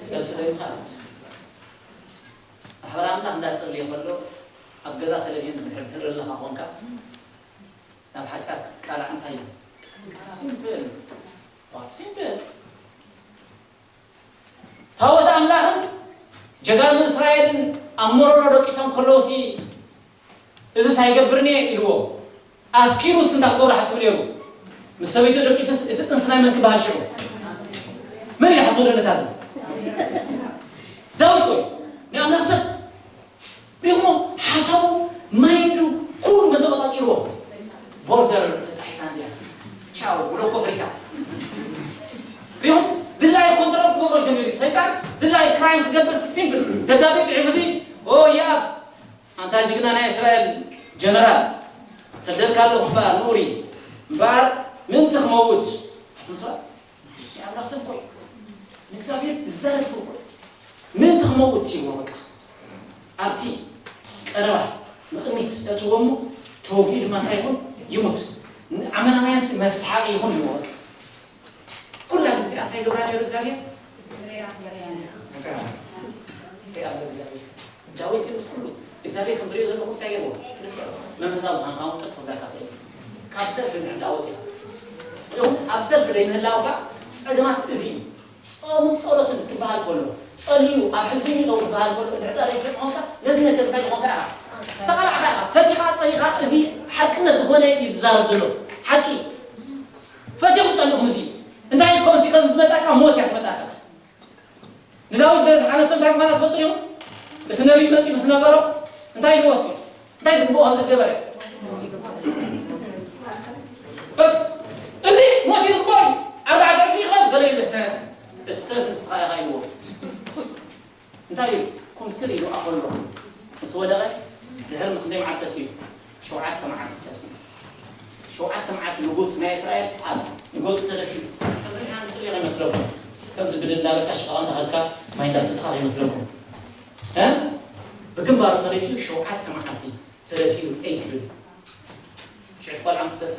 ሰልፊ ዘይምኻድ። ማሕበር ኣምላኽ እንዳጸለየ ከሎ ኣብ ገዛ ቴሌቪዥን እንድሕር ትርኢ ኣለኻ ኮንካ፣ ናብ ሓጢኣት ክትቃላዕ እንታይ እዩ? ሲምፕል። ዋ፣ ሲምፕል። ታቦት ኣምላኽን ጀጋኑ እስራኤልን ኣብ ሞሮዶ ደቂሶም ከለውሲ፣ "እዝስ ኣይገብርን እየ" ኢልዎ። ኣስኪሩስ እንታይ ክገብሮ ሓሲቡ ነይሩ? ምስ ሰበይቱ ደቂሱስ እቲ ጥንሲ ናይ መን ክበሃል ሽዑ? መን እዩ ሓስቦ ዘሎ ነታ እዚ? ዳዊት ኮይኑ ናይ ኣምላኽ ሰብ ሪኹሞ ሓሳቡ፣ ማይንዱ፣ ኩሉ መተቆጻጺርዎ። ቦርደር ተጣሒሳ እንድያ። ቻው፣ ብሎኮ ፈሪሳ። ሪኹም ድላይ ኮንትሮል ክገብሮ ጀሚሩ። ሰይጣን ድላይ ክራይም ክገብር ሲምፕል። ደብዳቤ ጽሒፉ እዚ፣ "ኦ፣ ያ፣ ኣንታ ጅግና ናይ እስራኤል ጀነራል፣ ሰደልካ ኣለኹ እምበኣር፣ ንኡሪ እምበኣር፣ ምእንቲ ክመውት." ኣቱም ሰባት፣ ናይ ኣምላኽ ሰብ እኮ እዩ። ንእግዚኣብሔር ዝዛረብ ሰብ እኮ እዩ። ምእንቲ ክመውት እዩ በቃ። ኣብቲ ቀረባ ንቕድሚት የእትዎ እሞ ተወጊኡ ድማ እንታይ ይኹን? ይሙት። ንኣመናውያንስ መሰሓቂ ይኹን እዩ በቃ። ኩላ ግዜ እንታይ ይገብራ ነይሩ እግዚኣብሔር? እንታይ ኣሎ እግዚኣብሔር? ዳዊት ምስ ኩሉ እግዚኣብሔር ከም ዝሪኦ ዘለኹ እንታይ ገይርዎ? ንስዑ። መንፈሳዊ ምዃንካ እውን ጥፍ ክብለካ ክእል እዩ። ካብ ሰልፊ እንድሕር ደኣ ወፂኻ። ይኹን ኣብ ሰልፊ ዘይምህላውካ ፀገማት እዚ እዩ። ጾምን ጸሎትን ክበሃል ከሎ፣ ጸልዩ ኣብ ሕልፊ ይእተው ክበሃል ከሎ፣ እንድሕር ደኣ ዘይስምዕ ኾንካ፣ ነዚ ነገር እንታይ ዝኾንካ ኢኻ? ተቓላዕካ ኢኻ። ፈቲኻ ጸሊኻ፣ እዚ ሓቅነት ዝኾነ እዩ ዝዛረብ ዘሎ። ሓቂ። ፈቲኹም ጸሊኹም እዚ። እንታይ ኮንሲከንስ ዝመጻካ? ሞት እያ ትመጻካ። ንዳዊት ዝሓነቶ እንታይ ምዃና ትፈልጡ ዲኹም? እቲ ነቢይ መጺኡ ምስ ነገሮ፣ እንታይ ኢልዎ እስኪ? እንታይ ዝግብኦ ከም ዝገበረ? በቃ፣ እዚ ሞት እዩ ዝግብኦ እዩ። ኣርባዕተ ዕጽፊ ይኽእል፣ ገለ ይብሉ። እቲ ሰብ ንስኻ ኢኻ ኢልዎ። እንታይ እዩ? ኩምትር ኢሉ ኣኸሎ ምስ ወደቐ፣ ድሕሪ ክንደይ መዓልቲ ተሲኡ? ሸውዓተ መዓልቲ ተሲኡ። ሸውዓተ መዓልቲ ንጉስ ናይ እስራኤል ኣብ ንገጹ ተደፊኡ። ከምዚ ርኢና ንጽልዮ ከይመስለኩም። ከምዚ ብድድ እንዳበልካ ሽቓቕ እንዳኸድካ ማይ እንዳሰተኻ ከይመስለኩም። እ? ብግንባሩ ተደፊኡ ሸውዓተ መዓልቲ ተደፊኡ እይ ክብል። ሽዕቲ ቆልዓ ምስ ተሰ፣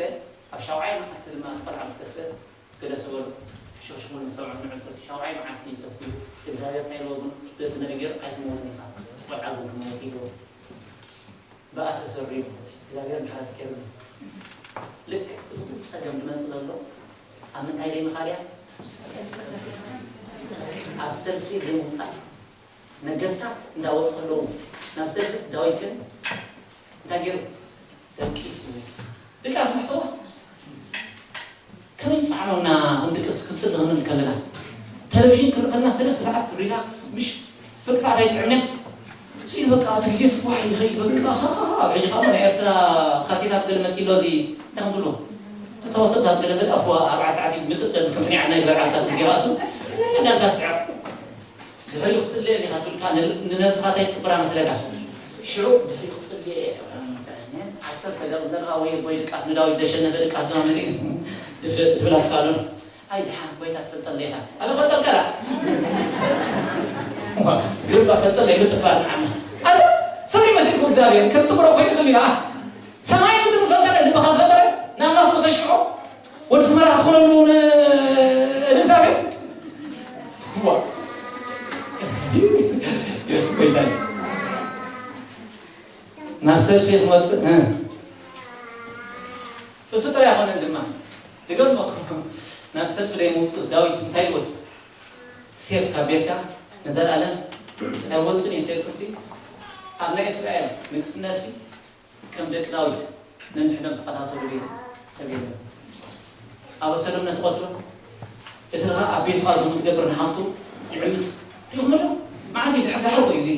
ኣብ ሻውዓይ መዓልቲ ድማ እቲ ቆልዓ ምስ ተሰ፣ ግደፍ ተበሎ። ሸሽሙን ሰብዑን ንዕልፈት ሻውዓይ መዓልቲ እዩ ተስቢሑ። እግዚኣብሔር እንታይ ኢልዎ ግን፣ በቲ ነቢይ ገይሩ ኣይትመውትን ኢኻ፣ ቆልዓ ግን ክመውት ኢልዎ። ብኣ ተሰሩ ይሞት። እግዚኣብሔር ምሕረት ይገርም። ልክ እዚ ጸገም ዝመጽእ ዘሎ ኣብ ምንታይ ደይ ምኻድ እያ? ኣብ ሰልፊ ደይ ምውጻእ። ነገስታት እንዳወጡ ከለዉ ናብ ሰልፊስ ዳዊት ግን እንታይ ገይሩ? ደቂሱ። ድቃስ ንሕሰቦ ከመይ ጻዕኖና ክንድቅስ ክንጽሊ ክንብል ከለና፣ ቴሌቪዥን ክንርኢ ከለና ሰለስተ ሰዓት ሪላክስ፣ ምሽ ፍርቂ ሰዓት ኣይጥዕምና። ስኢሉ በቃ ኣብቲ ግዜ ስቡሕ ይኸይድ በቃ። ሃሃሃ። ኣብ ሕጂ ከዓ ናይ ኤርትራ ካሴታት ገለ መጺ ኣሎ። እዚ እንታይ ክንብሎ? ተተወሰታት ገለ በል ኣቦ ኣርባዓ ሰዓት ምጥጥ ከምኒ ዓና ይበልዓካ። እቲ ግዜ ራሱ ዳርጋ ስዕር። ድሕሪኡ ክትጽልየኒ ኢኻ ትብል ከኣ ን-፣ ንነብስኻ እንታይ ትቅብራ መስለካ? ሽዑ ድሕሪኡ ክትጽልየ እየ። ዓሰርተ ደቂቕ እንተደኣ ወይ ኣቦይ ድቃስ ንዳዊት ዘሸነፈ ድቃስ ድማ ምዚ ድፍ-፣ ትብል ኣብ ሳሎን። ኣይ ደሓን ጎይታ ትፈልጠለይ ኢኻ። ኣነ ፈልጠልካ ደኣ። ግርባ ፈልጠለይ ምጥፋር ንዓና። ኣንተ ሰብ ይመስልኩ እግዚኣብሔር ከም ትምሮ ኮይኑ ክሊና። ሰማይ ምድሪ ዝፈጠረ፣ ልብኻ ዝፈጠረ፣ ንኣምላኽ ተሽዖ፣ ወዲ ስመራ ክትኾነሉ ን-፣ ንእግዚኣብሔር? ዋ። የሱስ ጎይታ እዩ። ናብ ሰልፊ ክንወፅእ፣ እ። እሱ ጥራይ ኣይኮነን ድማ። ድገርመኩም፣ ናብ ሰልፊ ዘይምውፅእ ዳዊት እንታይ ይወፅ? ሴፍ ካብ ቤትካ ንዘለኣለም ኣይወፅን እዩ እንተልኩምሲ፣ ኣብ ናይ እስራኤል ንግስነትሲ ከም ደቂ ዳዊት ነንሕዶም ተኸታተሉ ይብል ሰብ የለን። ኣበሰሎም ነቲ ቀትሎ፣ እቲ ኸኣ ኣብ ቤቱ ዝሙት ዝገብር ንሓፍቱ ይዕምጽ። ይኹምሉ መዓስ እዩ ድሕዳሕር እዩ እዚ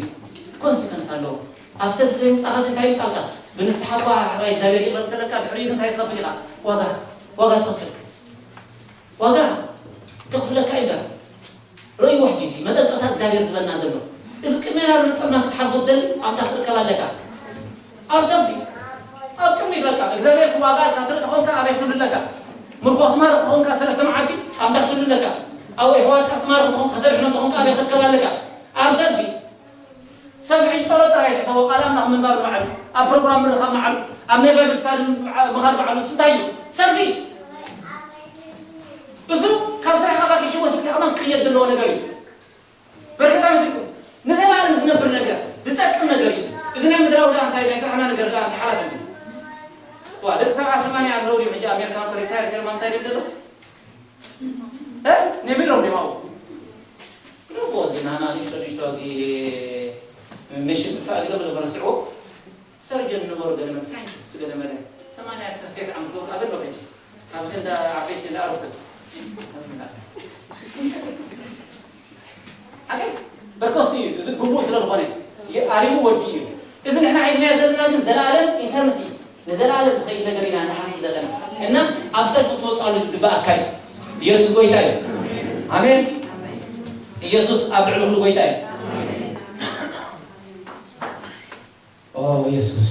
ኮንሲከንስ ኣለዎ። ኣብ ሰልፊ ዘይምጻእካስ እንታይ ይምጻልካ? ብንስሓ እኳ ሕራይ እግዚኣብሔር ይቕረ እንተለካ ድሕሪኡ እንታይ ትኸፍል ኢኻ? ዋጋ፣ ዋጋ ትኸፍል። ዋጋ ከኽፍለካ እዩ እምበር። ረእይዎ ሕጂ እዚ መጠንቀቕታ እግዚኣብሔር ዝበና ዘሎ። እዚ ቅድሜና ዘሎ ጸልማት ክትሓልፎ ትደሊ ኣምታ ክትርከብ ኣለካ። ኣብ ሰልፊ፣ ኣብ ቅድሚት በቃ እግዚኣብሔር ክዋጋ እካ ትርኢ ተኾንካ ኣበይ ክትብሉ ኣለካ? ምርኮ ክትማርኽ ተኾንካ ሰለስተ መዓልቲ ኣምታ ክትብሉ ኣለካ? ኣብ ኣሕዋትካ ክትማርኽ ተኾንካ ከተድሕኖም ተኾንካ ኣበይ ክትርከብ ኣለካ? ኣብ ሰልፊ። ሰልፊ ሕጂ ጸሎት ጥራይ ትሕሰቦ፣ ቃል ኣምላኽ ምንባብ ንባዕሉ፣ ኣብ ፕሮግራም ምርኻብ ንባዕሉ፣ ኣብ ናይ ባይብል ስታዲ ምዓ-፣ ምኻድ ባዕሉ፣ እሱ እንታይ እዩ? ሰልፊ። እሱ ካብ ስራሕኻ ባኪ ሽወ ስልካ ከማን ክቕየድ ዘለዎ ነገር እዩ። በርከታ መሲልኩም ንዘላለም ዝነብር ነገር፣ ዝጠቅም ነገር እዩ። እዚ ናይ ምድራዊ ደኣ እንታይ፣ ናይ ስራሕና ነገር ደኣ እንታይ ሓላፊ እዩ? ዋ፣ ደቂ ሰባት ሰማንያ ኣለዉ ድዩ? ሕጂ ኣሜሪካ እኮ ሪታየር ገይሮም እንታይ ይደሎ? እ? ነቢሎም ድዮም ኣብኡ? ግደፍዎ፣ እዚ ናና ንእሽቶ ንእሽቶ እዚ መሽን ምጥፋእ ግደፍዎ፣ ረስዕዎ። ሰርጀን ንበሩ ገለ መለ፣ ሳይንቲስት ገለ መለ፣ ሰማንያ ሰተት ዓመት ገብሩ ኣበሎ ሕጂ። ካብቲ እንዳ ዓበይቲ እንዳ ኣረኩ። ሓቀይ በርከሱ እዩ፣ እዚ ግቡእ ስለ ዝኾነ። ኣሪሙ ወዲ እዩ። እዚ ንሕና ሒዝናዮ ዘለና ግን ዘለኣለም ኢንተርኒቲ፣ ንዘለኣለም ዝኸይድ ነገር ኢና ንሓስብ ዘለና። እና ኣብ ሰልፊ ክትወፅኣሉ ዝግባእ ኣካል ኢየሱስ ጎይታ እዩ። ኣሜን። ኢየሱስ ኣብ ልዕሊ ኩሉ ጎይታ እዩ። ኦ ኢየሱስ፣